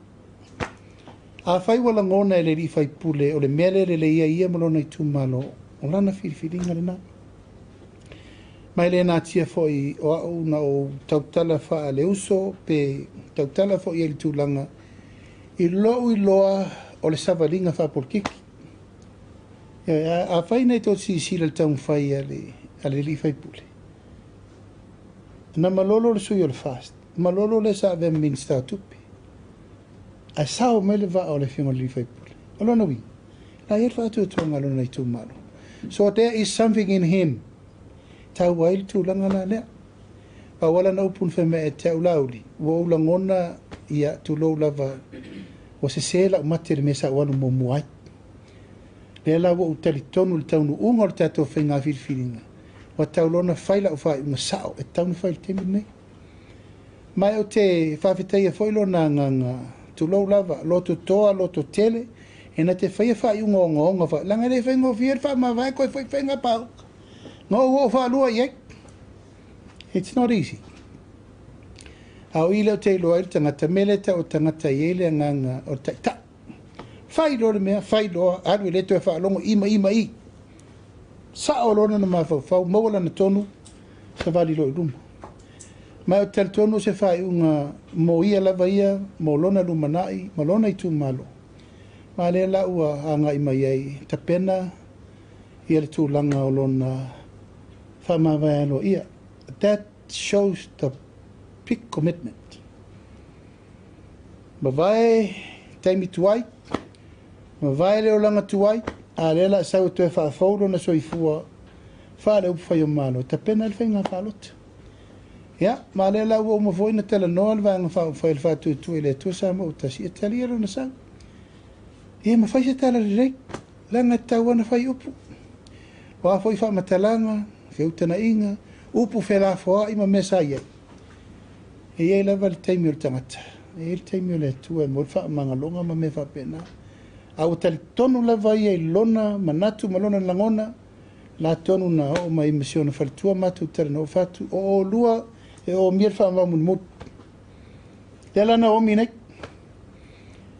Afai ua lagona e le sui usufono o le mea lea e lelei ai ia ma lona itumalo, o lana filifiliga lena. Ma e le natia foi o au na ou tautala faaleuso pe tautala foi ai i le tulaga i lou iloa o le savaliga faapolikiki. Afai nei tou silasila i le taumafai a le sui usufono, na malolo le sui o le FAST, malolo le sa avea ma Minista o Tupe, ae sao mai le vaa o le Afioga i le sui usufono. O lona uiga, la i ai le faatuatuaga a lona itumalo. So there is something in him. Tau ai le tulaga la lea. Pau ala na upu na fai mai e te au Laauli, ua ou lagona ia tulou lava, ua sese lau mate i le mea sa ou alu muamua ai. Lea la ua ou talitonu i le taunuuga o le tatou faiga filifiliga, ua tau loa ona fai lau faaiuga sao e tatau ona fai i le taimi lenei. Ma e ou te faafetaia foi lona agaga, tulou lava, loto toa, loto tele, e na te faia faaiuga ogaoga fa, leaga e le faigofie le faamavae koe foi faiga palota. Na ou oo faalua i ai. It's not easy. A o i lea ou te iloa ai le tagata, mea lea e tau o tagata i ai le agaga o le taitai. Fai loa le mea, fai loa, alu e le toe faalogo, ima, ima, i. Sa'o lona na mafaufau, maua lana tonu, savali loa i luma. Ma ou te talitonu o se faaiuga mo ia lava ia, mo lona lumanai ma lona itumalo. Ma lea la ua agai mai ai tapena ia le tulaga o lona faamavae aloaia. That shows the big commitment. Mavae taimi tuai, mavae le olaga tuai, a lea la sau e toe faafou lona soifua faale-upufai o Malo, tapena le faiga palota. Ia, ma lea la ua uma foi na talanoa le Vaega Faaupufai o le Faatuatua i le Atua Samoa ua Tasi e talia lona sau. Ia ma fai se tala lelei, leaga e tatau lava ona fai upu. O a foi faamatalaga, feutagaiga, upu felafoai ma mea sa i ai, e i ai lava le taimi o le tagata, e i ai le taimi o le Atua e maua ai le faamagaloga ma mea faapena. A ua talitonu lava ia i lona manatu ma lona lagona, la tonu na oo mai ma si ona faletua matou talanoa fatu, o oulua e omia le faamau mulimuli. Lea la na omi nei.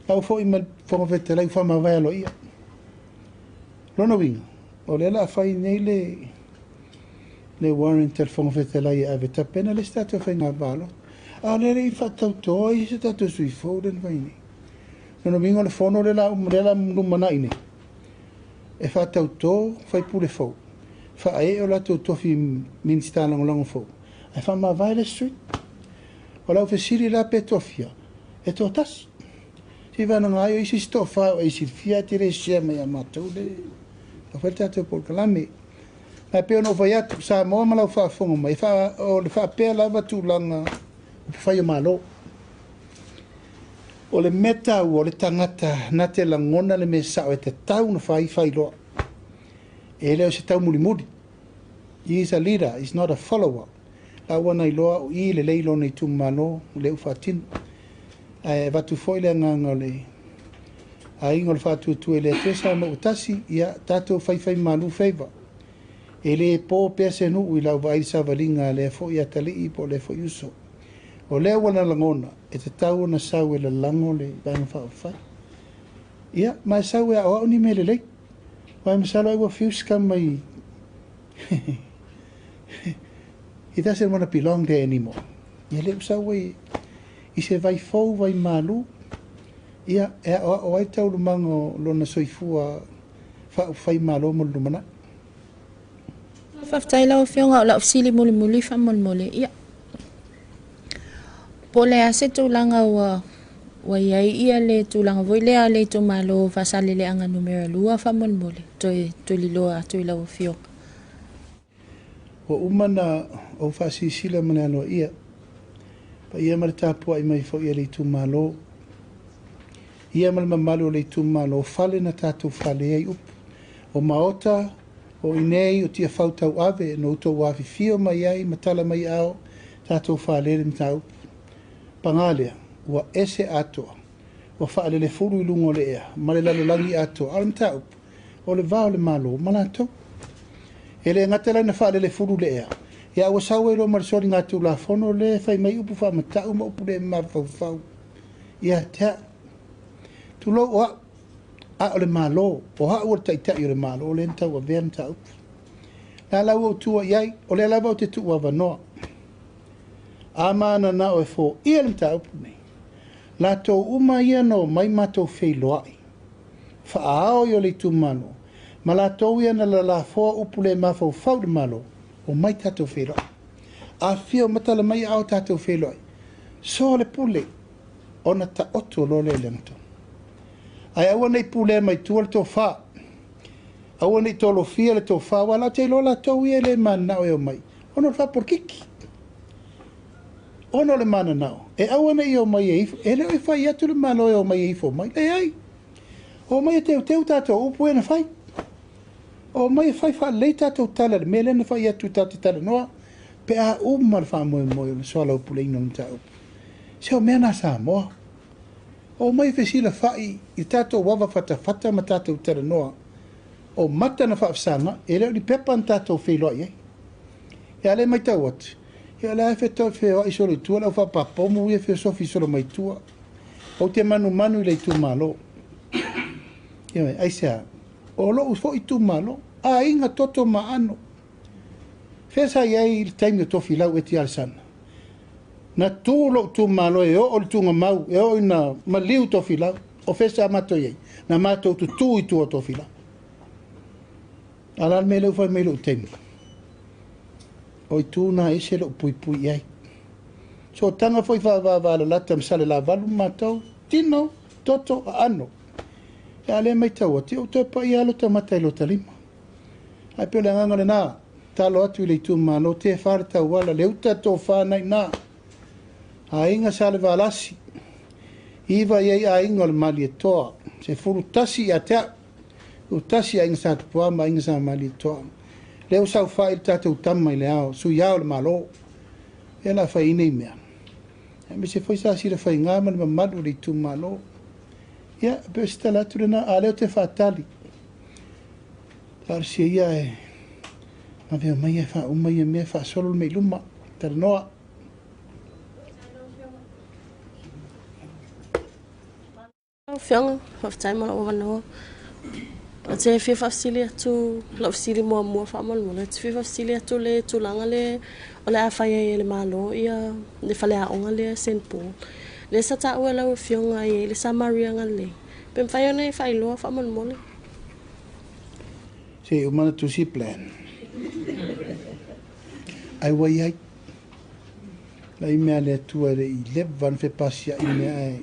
Lau foi ma le Fofoga Fetalai ua faamavae aloaia. Lona uiga, o lea la a fai nei le le warrant a le Fofoga Fetalai e ave tapena le isi tatou faiga palota. A o lea e le i faatautoa ia se tatou sui fou lea na fai nei. Lona uiga o le fono lea la lea la lumanai nei e faatauto faipule fou, faaee o latou tofi Minisita Lagolago fou, ae faamavae le isi sui. O lau fesili la pe tofia, e toatasi. Se i vanaga ai o isi isi toafa o e silafia ae te le share mai ia matou le lau fai le tatou polokalame. Ma e pei ona ou fai atu, Samoa ma lau faafofoga mai, o le faapea lava tulaga upufai o Malo. O le mea taua, o le tagata na te lagona le mea sao e tatau ona fai, fai loa. E le o se taumulimuli. He is a leader, he is not a follower. La ua na iloa o i lelei lona itumalo, lea ua faatino. Ae avatu foi le agaga o le aiga o le Faatuatua i le Atua Samoa ua tasi, ia tatou faifai malu faiva. E le po pea se nuu i lau vaai i le savaliga a lea foi atalii po o lea foi uso. O lea ua na lagona, e tatau ona sau e lalago le Vaega Faaupufai. Ia, ma e sau e aoao ni mea lelei. Aua e masalo ai ua fiu si tama i He doesn't want to belong there anymore. Ia lea ua sau ai i se vai fou, vai malu, ia, e aoao ai taualumaga o lona soifua faaupufai malo mo le lumanai. Faafetai lau Afioga, o lau fesili mulimuli faamolemole, ia, po o le a se tulaga ua ua i ai ia le tulaga foi lea a le itumalo o Faasaleleaga numera 2 faamolemole, toe tuliloa atu i lau Afioga. Ua uma na ou faasilasila ma le aloaia, paia ma le tapuai mai foi a le itumalo, ia ma le mamalu o le itumalo, fale na tatou fale ai upu, o maota, o inei o Tiafau tauave, na outou afifio mai ai ma tala mai ao tatou fale le mataupu. Paga lea, ua ese atoa, ua faalelefulu i luga o le ea ma le lalolagi atoa, a o le mataupu, o le va o le Malo ma latou. E le gata la ina faalelefulu le ea, ia ua sau ai loa ma le soligatulafono lea e fai mai upu faamatau ma upu le mafaufau ia te au. Tulou o au, a o le Malo, o au o le Taitai o le Malo lea na tauavea le mataupu. La la ua ou tua i ai, o lea lava ou te tuuavanoa. A mananao e foia le mataupu lenei, latou uma ia na omai matou feiloai, faaao i o le itumalo, ma latou ia na lalafoa upu le mafaufau i le Malo, omai tatou feiloai. Afifio ma tala mai aao tatou feiloai. Soa le pule, ona taoto loa lea i le agatonu. Ae aua ne i pulea mai tua le tofa. Aua ne i tolofia le tofa, aua latou te iloa latou ia e le mananao e omai, ona o le faapolokiki. Ona o le mananao, e aua ne i omai e ifo, e le o i fai atu le Malo e omai e ifo mai. Leai. Omai e teuteu tatou upu ia na fai. Omai e fai faalelei tatou tala i le mea lea na fai atu tatou te talanoa pe a uma le faamoemoe o le soalaupuleina o le mataupu. Se o mea na Samoa. Omai e fesilafai i tatou ava fatafata ma tatou talanoa o mata na faafesaga, e le o ni pepa na tatou feiloai ai. Ia a lea e matau atu, ia o la e feoai solo i tua le au faapapomu ia e feosofi solo mai tua. Ou te manumanu i le itumalo. Ioe, aisea? O lou foi itumalo. Aiga toto ma aano. Fea sa i ai i le taimi o Tofilau Eti Alesana? Na tu lou itumalo e oo i le tugamau, e oo ina maliu Tofilau. O fea sa matou i ai? Na matou tutū i tua o Tofilau. A o le a le mea lea ua fai mai i lou taimi? O itu na e ese lou puipui i ai. Sootaga foi faavavalalata ma Salelavalu ma matou, tino, toto, aano. A lea e matau atu, ia ua toe pai lava lota mata i lota lima. Ae pei o le agaga lena, tatalo atu i le itumalo, tefa le tauala, le uta tofa na i ina. Aiga Salevalasi, iva i ai aiga o le Malietoa, 11 ia te au, 11 aiga Sa Tupua ma aiga Sa Malietoa. Lea ua saofai le tatou tama i le ao, sui ao o le Malo, ia la fai ai nei mea. Aemaise foi sa silafaiga ma le mamalu o le itumalo. Ia, pei o se tala atu lena, a o lea ou te faatali. Talosia ia e avea mai e faauma ia mea, faasolo le mea i luma. Talanoa. Lau Afioga, faafetai mo lou avanoa. Ou te fia faafesili atu, lau fesili muamua faamolemole, ou te fia faafesili atu le tulaga le o le a fai ai e le Malo ia le faleaoga lea St Paul. Lea sa taua e lau Afioga e i ai le Samaria Galilei. Pe mafai ona e faailoa faamolemole? Se i uma ona tusi plan. Ai ua i ai. Lai mea a le Atua e le i leva ona fepasiai mea ae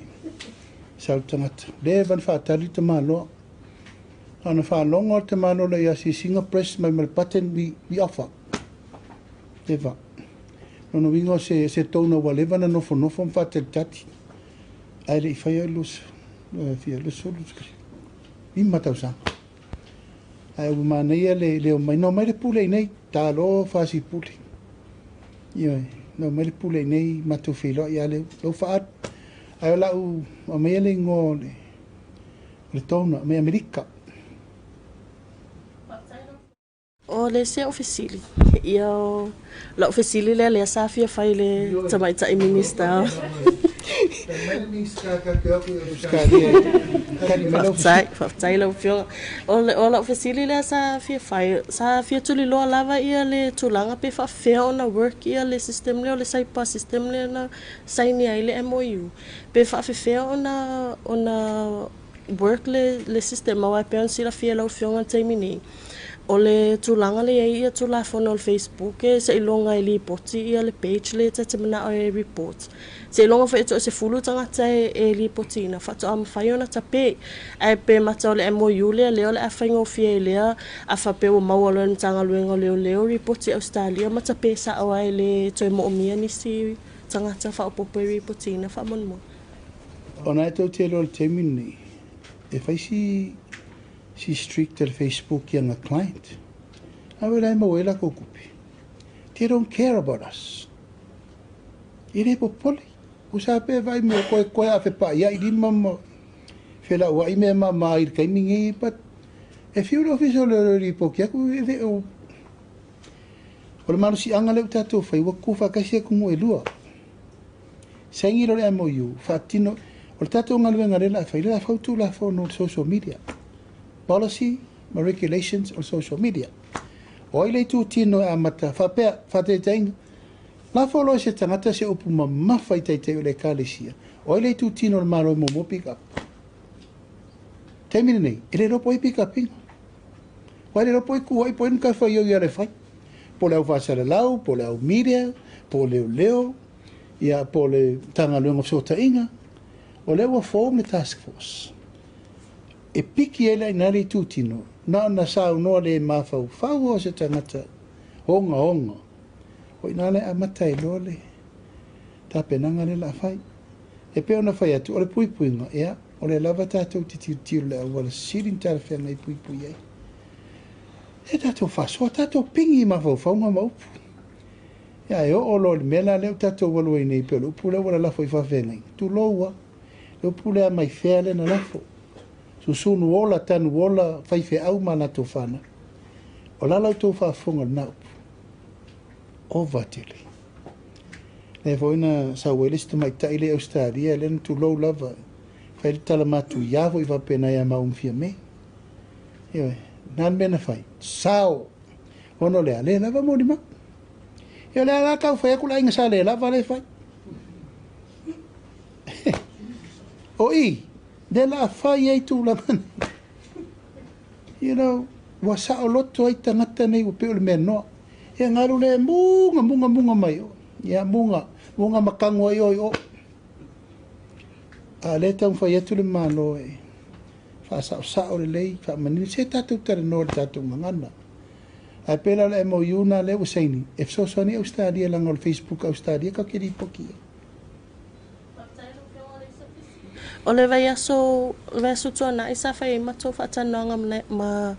sau le tagata. Leva ona faatali le tamaloa. A ona faalogo le tamaloa lea i asiasiga press mai ma le button we, we offer. Leva. Lona uiga o se, se tona ua leva ona nofonofo ma faatalitali. Ae le i faia le fia 25 tausaga. Ae ua manaia le, le omai. Na omai le pule i nei, talo fasi pule. Ioe, na omai le pule i nei, matou feiloai ia leu, lou faaalu. Ae o lau aumaia le igoa o le, o le donor mai Amerika. O le isi au fesili, ia o lau fesili lea lea sa fia fai i le tamaitai Minista. Faafetai, faafetai lau Afioga. O le, o lau fesili lea sa fia fai, sa fia tuliloa lava ia le tulaga pe faafefea ona work ia le system lea o le SAIPA system lea na saini ai le MOU. Pe faafefea ona ona work le, le system aua e pei ona silafia e lau Afioga i le taimi nei, o le tulaga lea e i ai ia Tulafono o le Facebook e seiloga e lipoti ia le page lea ta te manao e report. Seiloga foi e toasefulu tagata e, e lipotiina faatoa mafai ona tape. Ae pe mata o le MOU lea lea o le a faigofie ai lea a faapea ua maua loa e le Matagaluega o Leoleo lipoti i Ausetalia ma tape sao ai e le toe moomia nisi tagata faaopoopo e lipotiina faamolemole. Ona e tou te iloa i le taimi lenei, e fai si si strict le Facebook i ana client. A wela e maua ai lakou tupe. They don't care about us. E le popole. Ua sa pea vaai me koe koe a fepaaiai lima ma felauai mea mama i le taimi nei, but e fiu le ofisa o le lipoti atu, e le o o le malosiaga lea ua tatou fai, ua tutu faatasi atunuu e lua. Saini loa le MOU, faatino, o le tatou galuega lea o le a fai, lea o le a fau Tulafono o le social media, policy ma regulations o le social media. O ai le itutino e amata, faapea, faataitaiga, lafo loa e se tagata se upu mamafa i taitai o le Ekalesia, o ai le itutino o le Malo e muamua pick up? Taimi lenei, e le iloa po o ai pick up ina. Ua le iloa po o ai ku ai po o ai matafaioi ia le fai. Po o le au faasalalau, po o le au media, po o leoleo, ia po o le Matagaluega o Fesootaiga. O lea ua form le task force. E piki ai la i ina le itutino, na ona saunoa le mafaufau o se tagata ogaoga. O i ina la e amata ai loa le tapenaga lea o le a fai. E pei ona fai atu, o le puipuiga, ia, o lea lava tatou te tilotilo i le auala sili ma talafeagai e puipui ai. E tatou faasoa, tatou pigi i mafaufauga ma upu. Ia, e oo loa i le mea la lea ua tatou alu ai nei, pei o le upu lea ua lalafo i faafeagaiga, tulou lava, le upu lea mai fea lea na lafo, susunu ola, tanu ola, faifeau ma latou fanau. O la la outou faafofoga i lena upu? Ova tele. Lea foi na sau ai le isi tamaitai lea i Ausetalia, lea na tulou lava, fai le tala matuia foi faapena ia maua ma Fiame. Ioe, Na le mea na fai, sao. Ona o le a? Le lava molimau. Ia o le a la tau fai atu le aiga sa le lava le fai. O i, lea la a fai ai tulaga nei. You know, ua saoloto ai tagata nei ua pei o le mea noa. Ia galu le muga, muga, muga mai o. Ia muga, muga makago ai o i o. A lea taumafai atu le Malo e faasaosao lelei, faamanino, se tatou talanoa i le tatou gagana. Ae pei la o le MOU lena lea ua saini, e fesoasoani ai Ausetalia leaga o le Facebook a Ausetalia tatou te lipoti i ai. O le vaiaso, le vaiaso tuanai sa fai ai matou faatalanoaga ma ma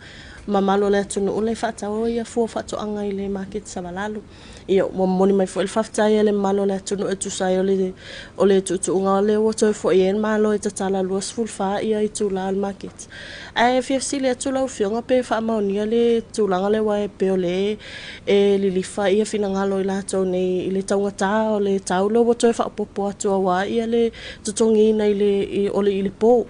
mamalu o le atunuu le faatau ia fua faatoaga i le maketi Savalalo. Ia ua momoli mai foi le faafetai a le mamalu o le atunuu e tusa ai o le o le tuutuuga lea ua toe foi ai le Malo e tatala 24 ia itula o le maketi. Ae fia fesili atu lau Afioga pe faamaonia le tulaga lea aua e pei o lea e lilifa ia finagalo o i latou nei i le taugata o le tau lea ua toe faaopoopo atu aua ia le totogiina i le o le i le po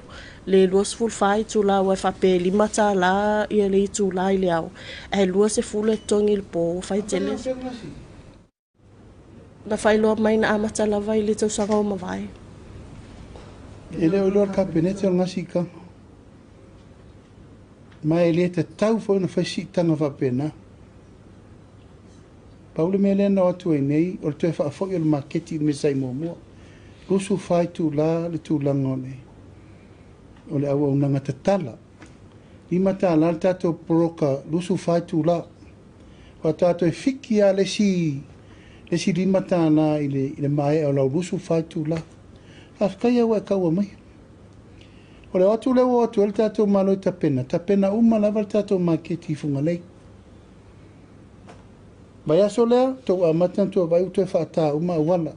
le 24 itula aua e faapea e $5 ia le itula i le ao ae 20 e totogi i le po ua fai tele na faailoa mai na amata lava i le tausaga ua mavae. E le o iloa le Kapeneta o le gasikaga. Ma e le tatau foi ona fai siitaga faapena. Pau le mea lea na o atu ai nei, o le toe faafoi o le maketi i le mea sa i muamua. 24 itula le tulaga o le o le auaunaga tatala. $5 le tatou poloka 24 itula. Faatoa toe fiki lava le isi le isi $5 i le i le maea o lau 24 itula. Faafetai ua e taua maia. O le o atu lea ua o atu ai le tatou Malo e tapena, tapena uma lava le tatou maketi i Fugalei. Vaiaso lea, tou amata ona tua vaai ua toe faata uma auala,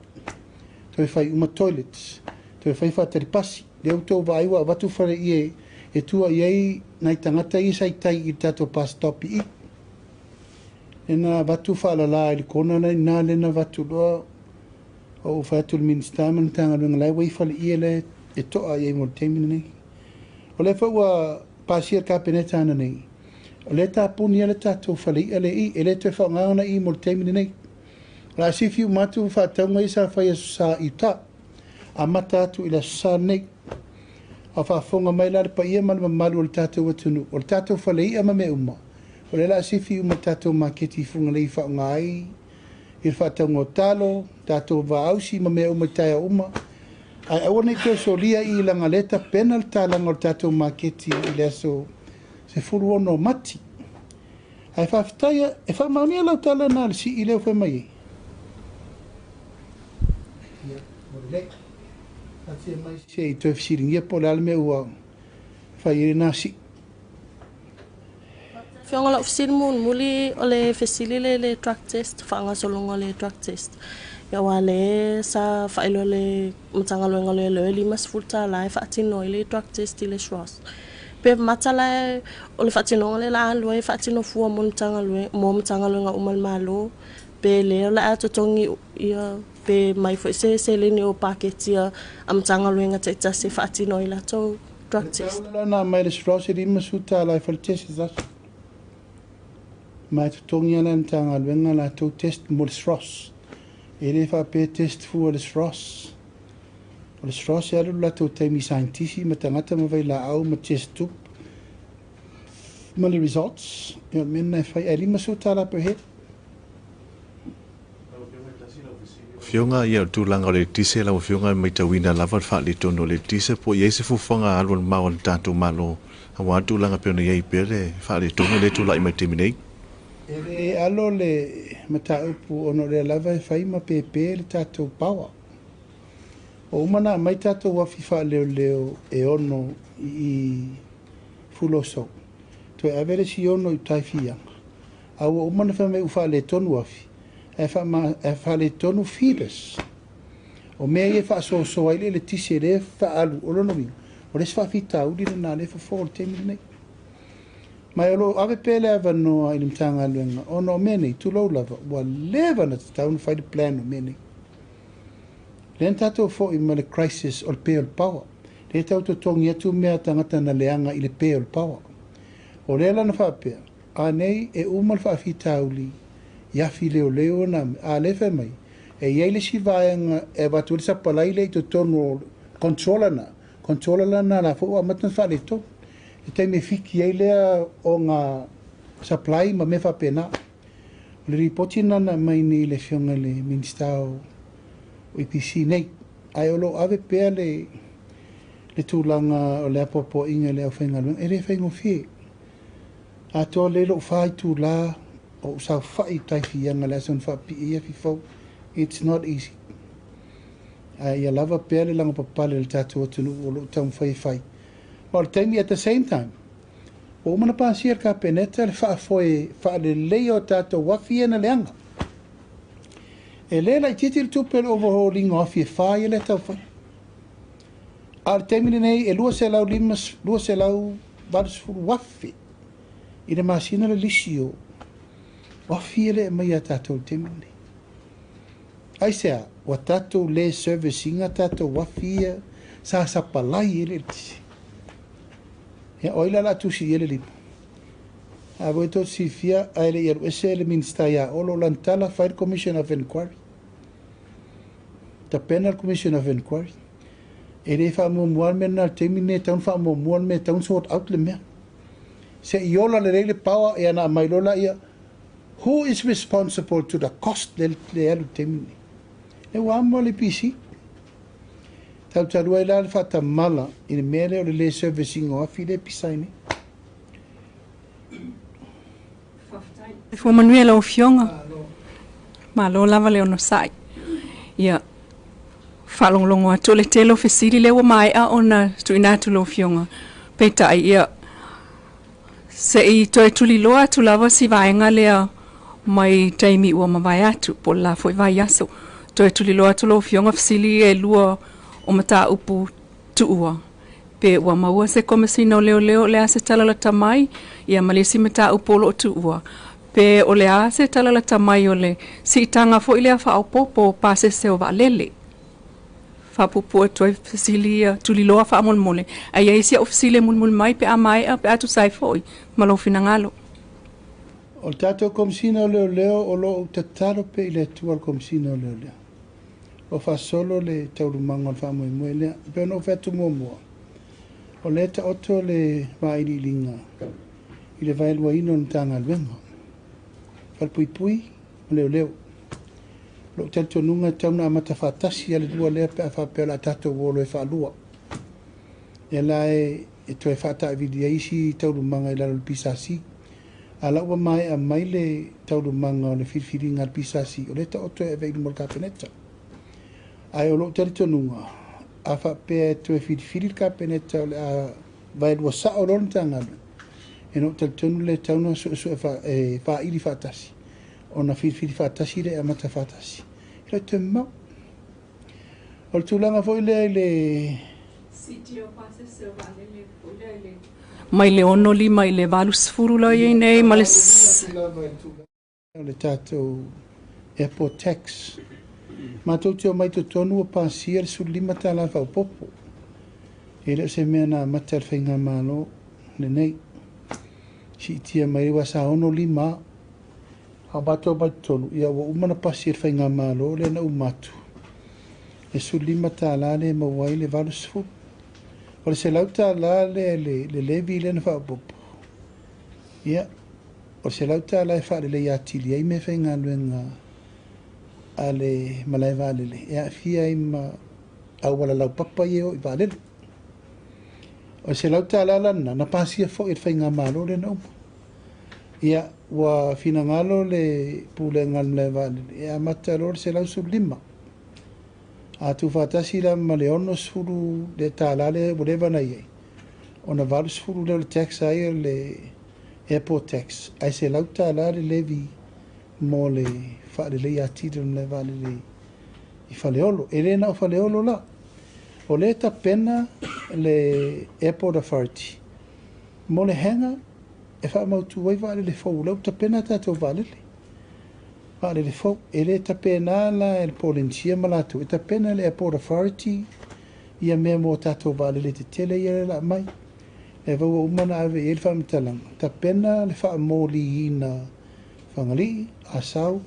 toe fai uma toilets, toe fai faatali pasi. Lea ua tou vaai ua avatu faleie e tua i ai nai tagata ia sa i tai i le tatou bus stop i i. Lea na avatu faalala i le kona la i ina, lea na avatu loa ou fai atu i le Minisita ma le Matagaluega la e ua i ai faleie la e to'a i ai mo le taimi lenei. O lea foi ua pasia e le Kapeneta ananei, o lea e tapuni lava le tatou falei'a lea i i, e le toe faaaogaina i i mo le taimi lenei. O le a sifi uma atu faatauga ia sa fai i Aso Sa i uta, amata atu i le Aso Sa lenei. A o faafofoga mai la le paia ma le mamalu o le tatou atunuu, o le tatou falei'a ma mea uma, o lea o le a sifi uma i le tatou maketi i Fugalei e faaaoga ai i le faatauga o talo, tatou vaausi ma mea uma i taeao uma. Ae aua ne i toe solia i leaga o lea e tapena le talaga o le tatou maketi i le aso 16 o Mati. Ae faafetai, e faamaonia lau tala na le sii lea ua fai mai ai. Ia, ua lelei. Taatia mai se i toe fesiligia po o le a le mea ua fai ai lena sii. Afioga o lau fesili mulimuli o le fesili lea i le drug test, faagasologa o le drug test. Ia aua o lea sa faailoa e le Matagaluega o Leoleo e $50 e faatino ai le drug test i le SROS. Pe mata la o le faatinoga lea o le a alu ai e faatino fua mo le Matagaluega, mo Matagaluega uma a le Malo, pe lea o le a totogi ia pe mai foi se seleni o paketi a Matagaluega taitasi e faatino ai latou drug test. O le tau la na aumai e le SROS e $50 e fai le test i se aso. Ma e totogi lava la e le Matagaluega latou test mo le SROS. E le faapea test fua le SROS. O le SROS e alu le latou taimi i scientist ma tagata ma vailaau ma test tube ma le results. Ia o le mea lena e fai. Ae $50 per head. Afioga, ia o le tulaga o le eletise lau Afioga e matauina lava le faaletonu o le eletise po o i ai se fuafuaga alu alu mao a le tatou Malo aua le tulaga pei ona i ai pea le faaletonu lea e tulai mai i le taimi nei. E le alo le mataupu ona o lea lava e fai ma pepe le tatou power. Ua uma ona aumai tatou afi faaleoleo e 6 i Fuloso, toe ave le isi 6 i uta i Fiaga, a ua uma ona fai mai ua faaletonu afi, ae faaletonu feeders. O mea ia e faasoasoa ai le eletise lea e faaalu, o lona uiga, o le isi faafitauli lena lea e fofo i le taimi lenei. Ma o lo o ave pea le avanoa i le Matagaluega ona o mea nei, tulou lava, ua leva ona tatau ona fai le plan o mea nei. Lea na tatou foi ma le crisis o le pe o le power. Lea e tau totogi atu mea a tagata na leaga i le pe o le power. O lea la na faapea, a nei e uma le faafitauli i afi leoleo na, a lea fai mai, e i ai le isi vaega e avatu ai le sapalai lea i totonu o controller na, controller la na la foi ua amata ona faaletonu. Le taimi e fiki ai lea o ngā supply ma mea faapena. O le ripoti lena na aumai nei i le Afioga i le Minisita o EPC nei. Ae o lo o ave pea le le tulaga o le apoapoaiga i le aufaigaluega, e le faigofie. Atoa lelei lou 4 itula o ou saofai i taifiaga i le aso na faapipii ai afi fou. It's not easy. Ae ia lava pea le lagopapale o le tatou atunuu o lo o taumafai e fai. Ma o le taimi at the same time, ua uma ona pasia e le Kapeneta le faafoe faaleleia o tatou afi ia na leaga. E le laitiiti le tupe o le overhauling o afi e 4 ia lea e taufai. A o le taimi lenei e 280,000 i le masina le lisi o afi ia lea e aumai ia tatou i le taimi lenei. Aisea, ua tatou le service ina tatou afi ia sa sapalai ai le eletise. Ia, o ai la o le a tusi i ai le lima? A voi tou te silafia, ae le i alu ese le Minisita ia Olo lana tala, fai le Commission of Inquiry. Tapena le Commission of Inquiry. E le faamuamua le mea lena i le taimi lenei, e tatau ona faamuamua le mea e tatau ona sort out le mea. Se i ola lelei le power, ia ona aumai loa lea, who is responsible to the cost le alu i le taimi lenei? Lea ua amo le EPC. Talu ai la le faatamala i le mea lea o le le service ina o afi lea e pisa ai nei. Soifua manuia lau Afioga. Malo lava le onosai. Ia, faalogologo atu o le tele o fesili lea ua maea ona tuuina atu lau Afioga. Peitai, ia, se i toe tuliloa atu lava si vaega lea mai taimi ua mavae atu, po o le la foi vaiaso. Toe tuliloa atu lau Afioga fesili e lua o mataupu tuua. Pe ua maua se Komesina o Leoleo o le a se tala lata mai, ia ma le isi mataupu o lo o tuua, pe o le a se tala lata mai o le siitaga foi lea faaopoopo o pasese o vaalele. Faapuupuu atu ai fesili ia tuliloa faamolemole, ae i ai si au fesili e mulimuli mai pe a maea pe a tusa ai foi ma lou finagalo. O le tatou Komesina o Leoleo o lo o ou tatalo pea i le Atua le Komesina o Leoleo. Ua faasolo le taualumaga o le faamoemoe lea. E pei ona ou fai atu muamua, o lea e taoto le vailiiliga i le vaeluaina o le Matagaluega, Falepuipui ma Leoleo. O lou talitonuga e tatau ona amata faatasi lava le lua lea pe a faapea o le a tatou o loa e faalua. Lea la e toe faataavili ai isi taualumaga i lalo o le PSC. A la ua maea mai le taualumaga o le filifiliga a le PSC, o lea e taoto e ave i luma o le Kapeneta. Ae o lou talitonuga, a faapea e toe filifili le Kapeneta o le a vaelua sao loa le Matagaluega, e na ou talitonu lea e tatau ona suesue e faili faatasi, ona filifili faatasi lea e amata faatasi. E le o toe mamao. O le tulaga foi lea i le Siitia o pasese o vaalele foi lea i le mai le 65 i le 80 la i ai nei ma le O le tatou airport tax. Matou te omai totonu ua pasia le $15 faaopoopo. E le o se mea na amata e le faigamalo lenei. Siitia mai aua sa 65 lava. A o matou omai totonu, ia ua uma ona pasi e le faigamalo lea na uma atu le $15 lea e maua ai le 80. O le $100 lea le levy lea na faaopoopo, ia, o le $100 e faaleleia atili ai meafaigaluega a le malae vaalele e aafia ai ma auala laupapa ia e o i vaalele. O le $100 la lena, na pasia foi e le faigamalo lea na uma. Ia, ua finagalo le pulega a le malae vaalele e amata loa le 115. A tuufaatasi la ma le 60 le tala lea ua leva ona i ai, ona 80 lea o le tax ai o le airport tax, ae $100 le levy mo le faaleleia atili o le malae vaalele i Faleolo. E le na o Faleolo la. O lea e tapena le Airport Authority mo le hangar e faamautu ai vaalele fou. O lea ua tapena tatou vaalele. Vaalele fou. E le tapena la e le Polensia ma latou, e tapena e le Airport Authority ia mea mo tatou vaalele tetele ia le laa mai. Lea ua uma ona ave i ai le faamatalaga, tapena le faamoliina Fagalii, Asau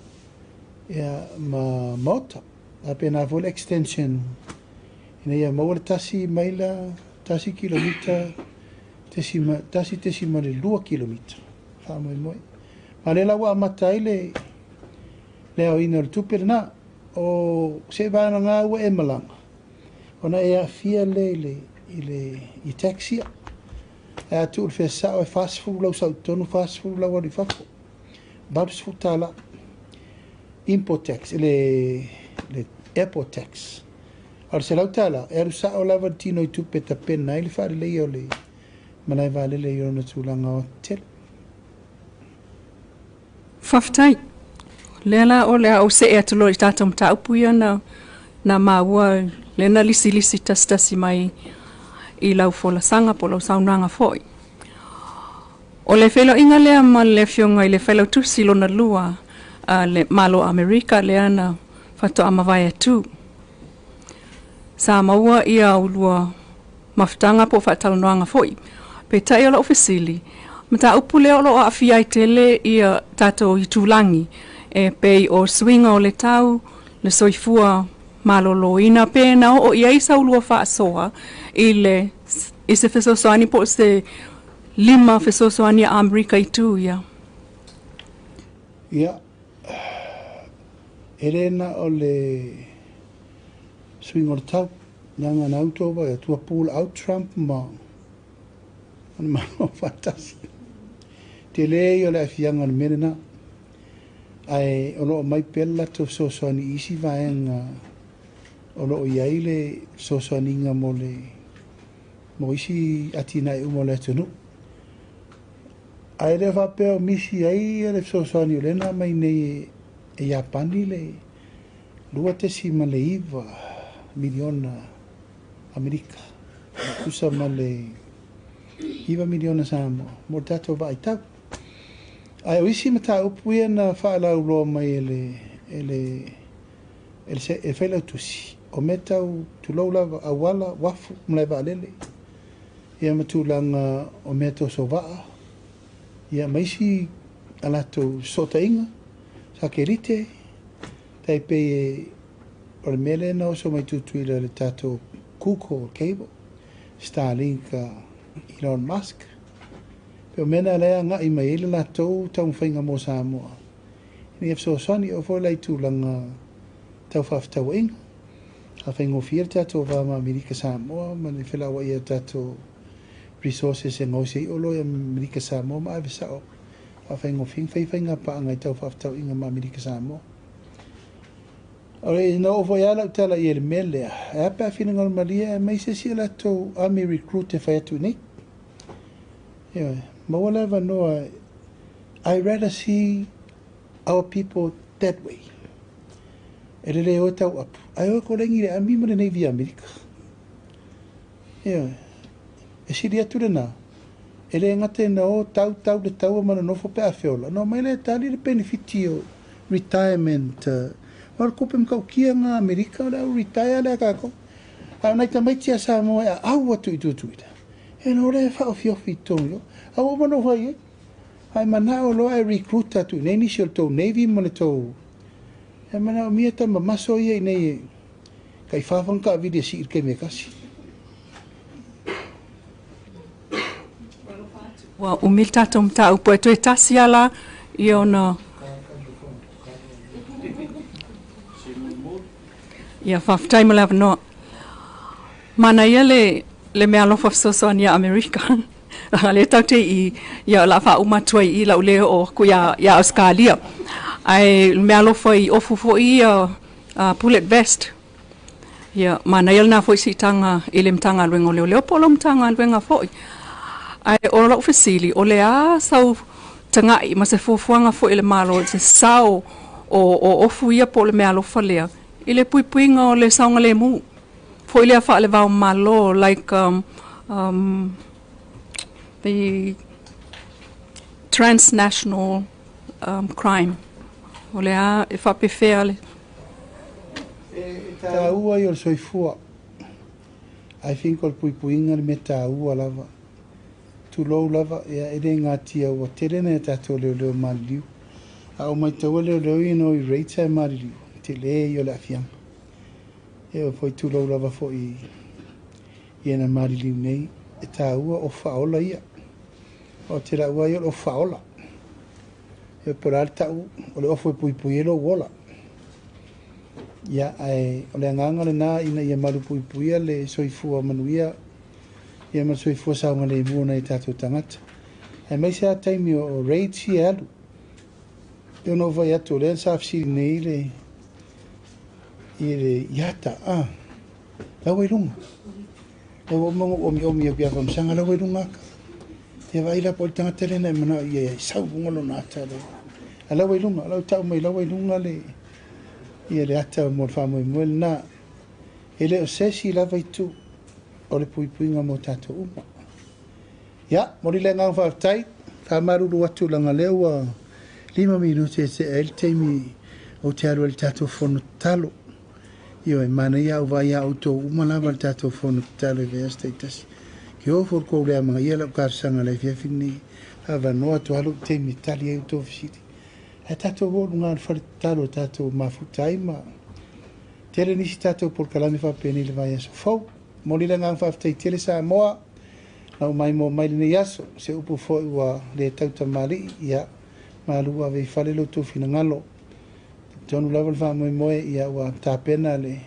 ia ma Maota. Faapena foi le extension ina ia maua le tasi maila, tasi kilomita, 1.2 kilomita faamoemoe. Ma lea la ua amata ai le aoina o le tupe lena. O se vaega ua e malaga, ona e aafia lea i tax ia. E a tuu le fea sao e 40 lau sau tonu, 40 lau alu i fafo. $80 import tax, le airport tax. O le $100, e alu sao lava le tino i tupe tapena ai le faaleleia o le malae vaalele i ona tulaga o tele. Faafetai. Lea la o le a ou see atu loa i tatou mataupu ia na maua lea na lisilisi tasitasi mai i lau folasaga po o lau saunoaga foi. O le feiloaiga lea ma le afioga i le failautusi lona lua a le Malo Amerika lea na faatoa mavae atu. Sa maua ia ulua mafutaga po o faatalanoaga foi. Peitai o lau fesili, mataupu lea o loo aafia ai tele ia tatou itulagi e pei o suiga o le tau, le soifua maloloina pe na oo i ai saulua faasoa i le i se fesoasoani po o se lima fesoasoani a Amerika i tu ia. Ia, e le na o le suiga o le tau, leaga na auto vai atua pull out Trump ma ona malo faatasi. Tele ia o le aafiaga o le mea lena. Ae o loo mai pea le latou fesoasoani i isi vaega o loo i ai le fesoasoaniga mo le mo isi atinae uma o le atunuu. Ae le faapea o misi ai le fesoasoani o lea na aumai nei e Iapani le 2.9 miliona Amerika. Tusa ma le 9 miliona Samoa mo le tatou vaaitau. Ae o isi mataupu ia na faalauloa mai e le failautusi, o mea tau tulou lava auala, uafu, malae vaalele, ia ma tulaga o mea tau sovaa, ia ma isi a latou fesootaiga, sakelite, tai pei e o le mea lea na oso mai Tutuila le tatou Google cable, Starlink, Elon Musk. Pe o mea na lea agai mai ai le latou taumafaiga mo Samoa. Ina ia fesoasoani o foi la i tulaga tau faafetauaiga. A faigofie le tatou va ma Amerika Samoa ma le felauai o tatou resources e gaosi ai oloa i Amerika Samoa ma ave sao. A faigofie fai faiga paaga i tau faafetauaiga ma Amerika Samoa. O le ina oo foi lava lau tala i le mea lea, e a pe a finagalo malie e mai se isi a latou army recruit e fai atu nei. Ioe, maua le avanoa, I rather see our people that way. E lelei o e tau apu. Ae o e kolegi le army ma le Navy Amerika. Ioe, e sili atu lena. E le gata ina o tau tau le taua ma nonofo pe a feola. No mai le tali le benefiti o retirement. O le kope makaukia ngā Amerika o le au retire le kākou. A nai tamaiti a Samoa e au atu i Tutuila. E no le whaofiofi i tōngi. A o mano whai e. Ai mana o loa e recruit atu. Nei nisi o le tau Navy ma le tau. E mana o mia tama maso ia i nei e. Kai whawhanga ka vili e si i ke me kasi. Ua umi le tatou mataupu e toe tasi ala ia ona ia faafetai mo le avanoa. Manaia le mea alofa fesoasoani ia Amerika. Le tatou te i ia la faauma atu ai i lau le oo aku ia Australia. Ae le mea alofa i ofu foi ia bullet vest. Ia manaia lena foi siitaga i le Matagaluega o Leoleo po o lau Matagaluega foi. Ae o lau fesili, o le a sau taga'i ma se fuafuaga foi i le Malo i se sao o ofu ia po o le mea alofa lea i le puipuiga o le saogalemu foi lea faalevao malo like the transnational crime. O le a e faapefea le E taua i o le soifua. I think o le puipuiga le mea taua lava. Tulou lava, ia, e le gatia ua tele nai a tatou leoleo maliliu. A ou maitaua leoleo ia na o i raids ae maliliu, tele ia o le aafiaga. E oo foi tulou lava foi i e na maliliu nei, e taua o faaola ia. O te laua ia o le ofu faaola. E po o le a le tau o le ofu e puipui ai lou ola. Ia, ae o le agaga lena ina ia malupuipuia le soifua manuia ia ma le soifua saogalemu o nai o tatou tagata. Aemaise lava taimi o raids ia e alu. E ono ou vaai atu o lea sa fesili nei le i le iata, a, la ua i luga. Lea ua uma ona ou omiomi atu ia Famasaga, la ua i luga ata. Ia vaai la po o le tagata lea na e manao i ai e sau i luga lona ata lea. A la ua i luga, la ua tau mai la ua i luga le, ia le ata mo le faamoemoe lena. E le o se isi lava itu o le puipuiga mo tatou uma. Ia, momoli le agaga faafetai, faamalulu atu leaga o lea ua 5 minute e tea ai le taimi ou te alu ai i le tatou fono tatalo. Ioe, manaia au vaai a outou uma lava le tatou fono tatalo i vaiaso taitasi. Ke ofo le kou le amagaia lau talosaga i le afiafi lenei, avanoa atu lava lou taimi e tali ai outou fesili. Ae tatou o i luga o le fale tatalo e tatou mafuta ai ma tele nisi tatou polokalame faapenei i le vaiaso fou. Momoli le agaga faafetai tele Samoa, lau maimoa mai lenei aso, se upu foi ua le tautamalii, ia malu ave i fale lo outou finagalo. Talitonu lava le faamoemoe, ia ua tapena le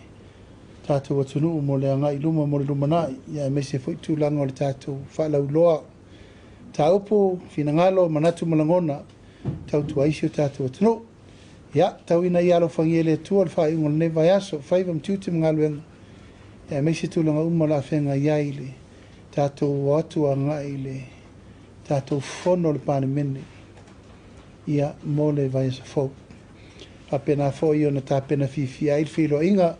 tatou atunuu mo le agai i luma mo le lumanai, ia aemaise foi tulaga o le tatou faalauiloa mataupu, finagalo, manatu ma lagona, tautua ai si o tatou atunuu. Ia, tau ina ia alofagia e le Atua le faaiuga o lenei vaiaso, faiva ma tiute ma galuega, ia aemaise tulaga uma o le a feagai ai le tatou o atu agai i le tatou fono o le Palemene, ia, mo le vaiaso fou. Faapena foi ona tapena fiafia ai le feiloaiga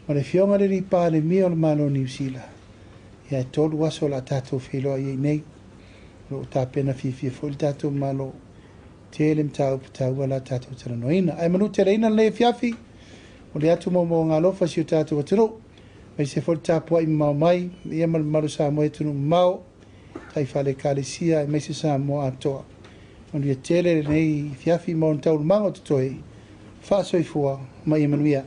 ma le Afioga i le Alii Palemia o le Malo o Niu Sila, ia e 3 aso o le a tatou feiloai ai nei. O lo o tapena fiafia foi le tatou Malo, tele mataupu taua la tatou talanoaina. Ae manuteleina lenei afiafi, momoli atu moomooga alofa i si o tatou atunuu, aemaise foi le tapuai mamao mai, ia ma le mamalu o Samoa i atunuu mamao, taifale Ekalesia aemaise Samoa atoa. Manuia tele lenei afiafi ma ona taualumaga o totoe, faasoifua ma ia manuia.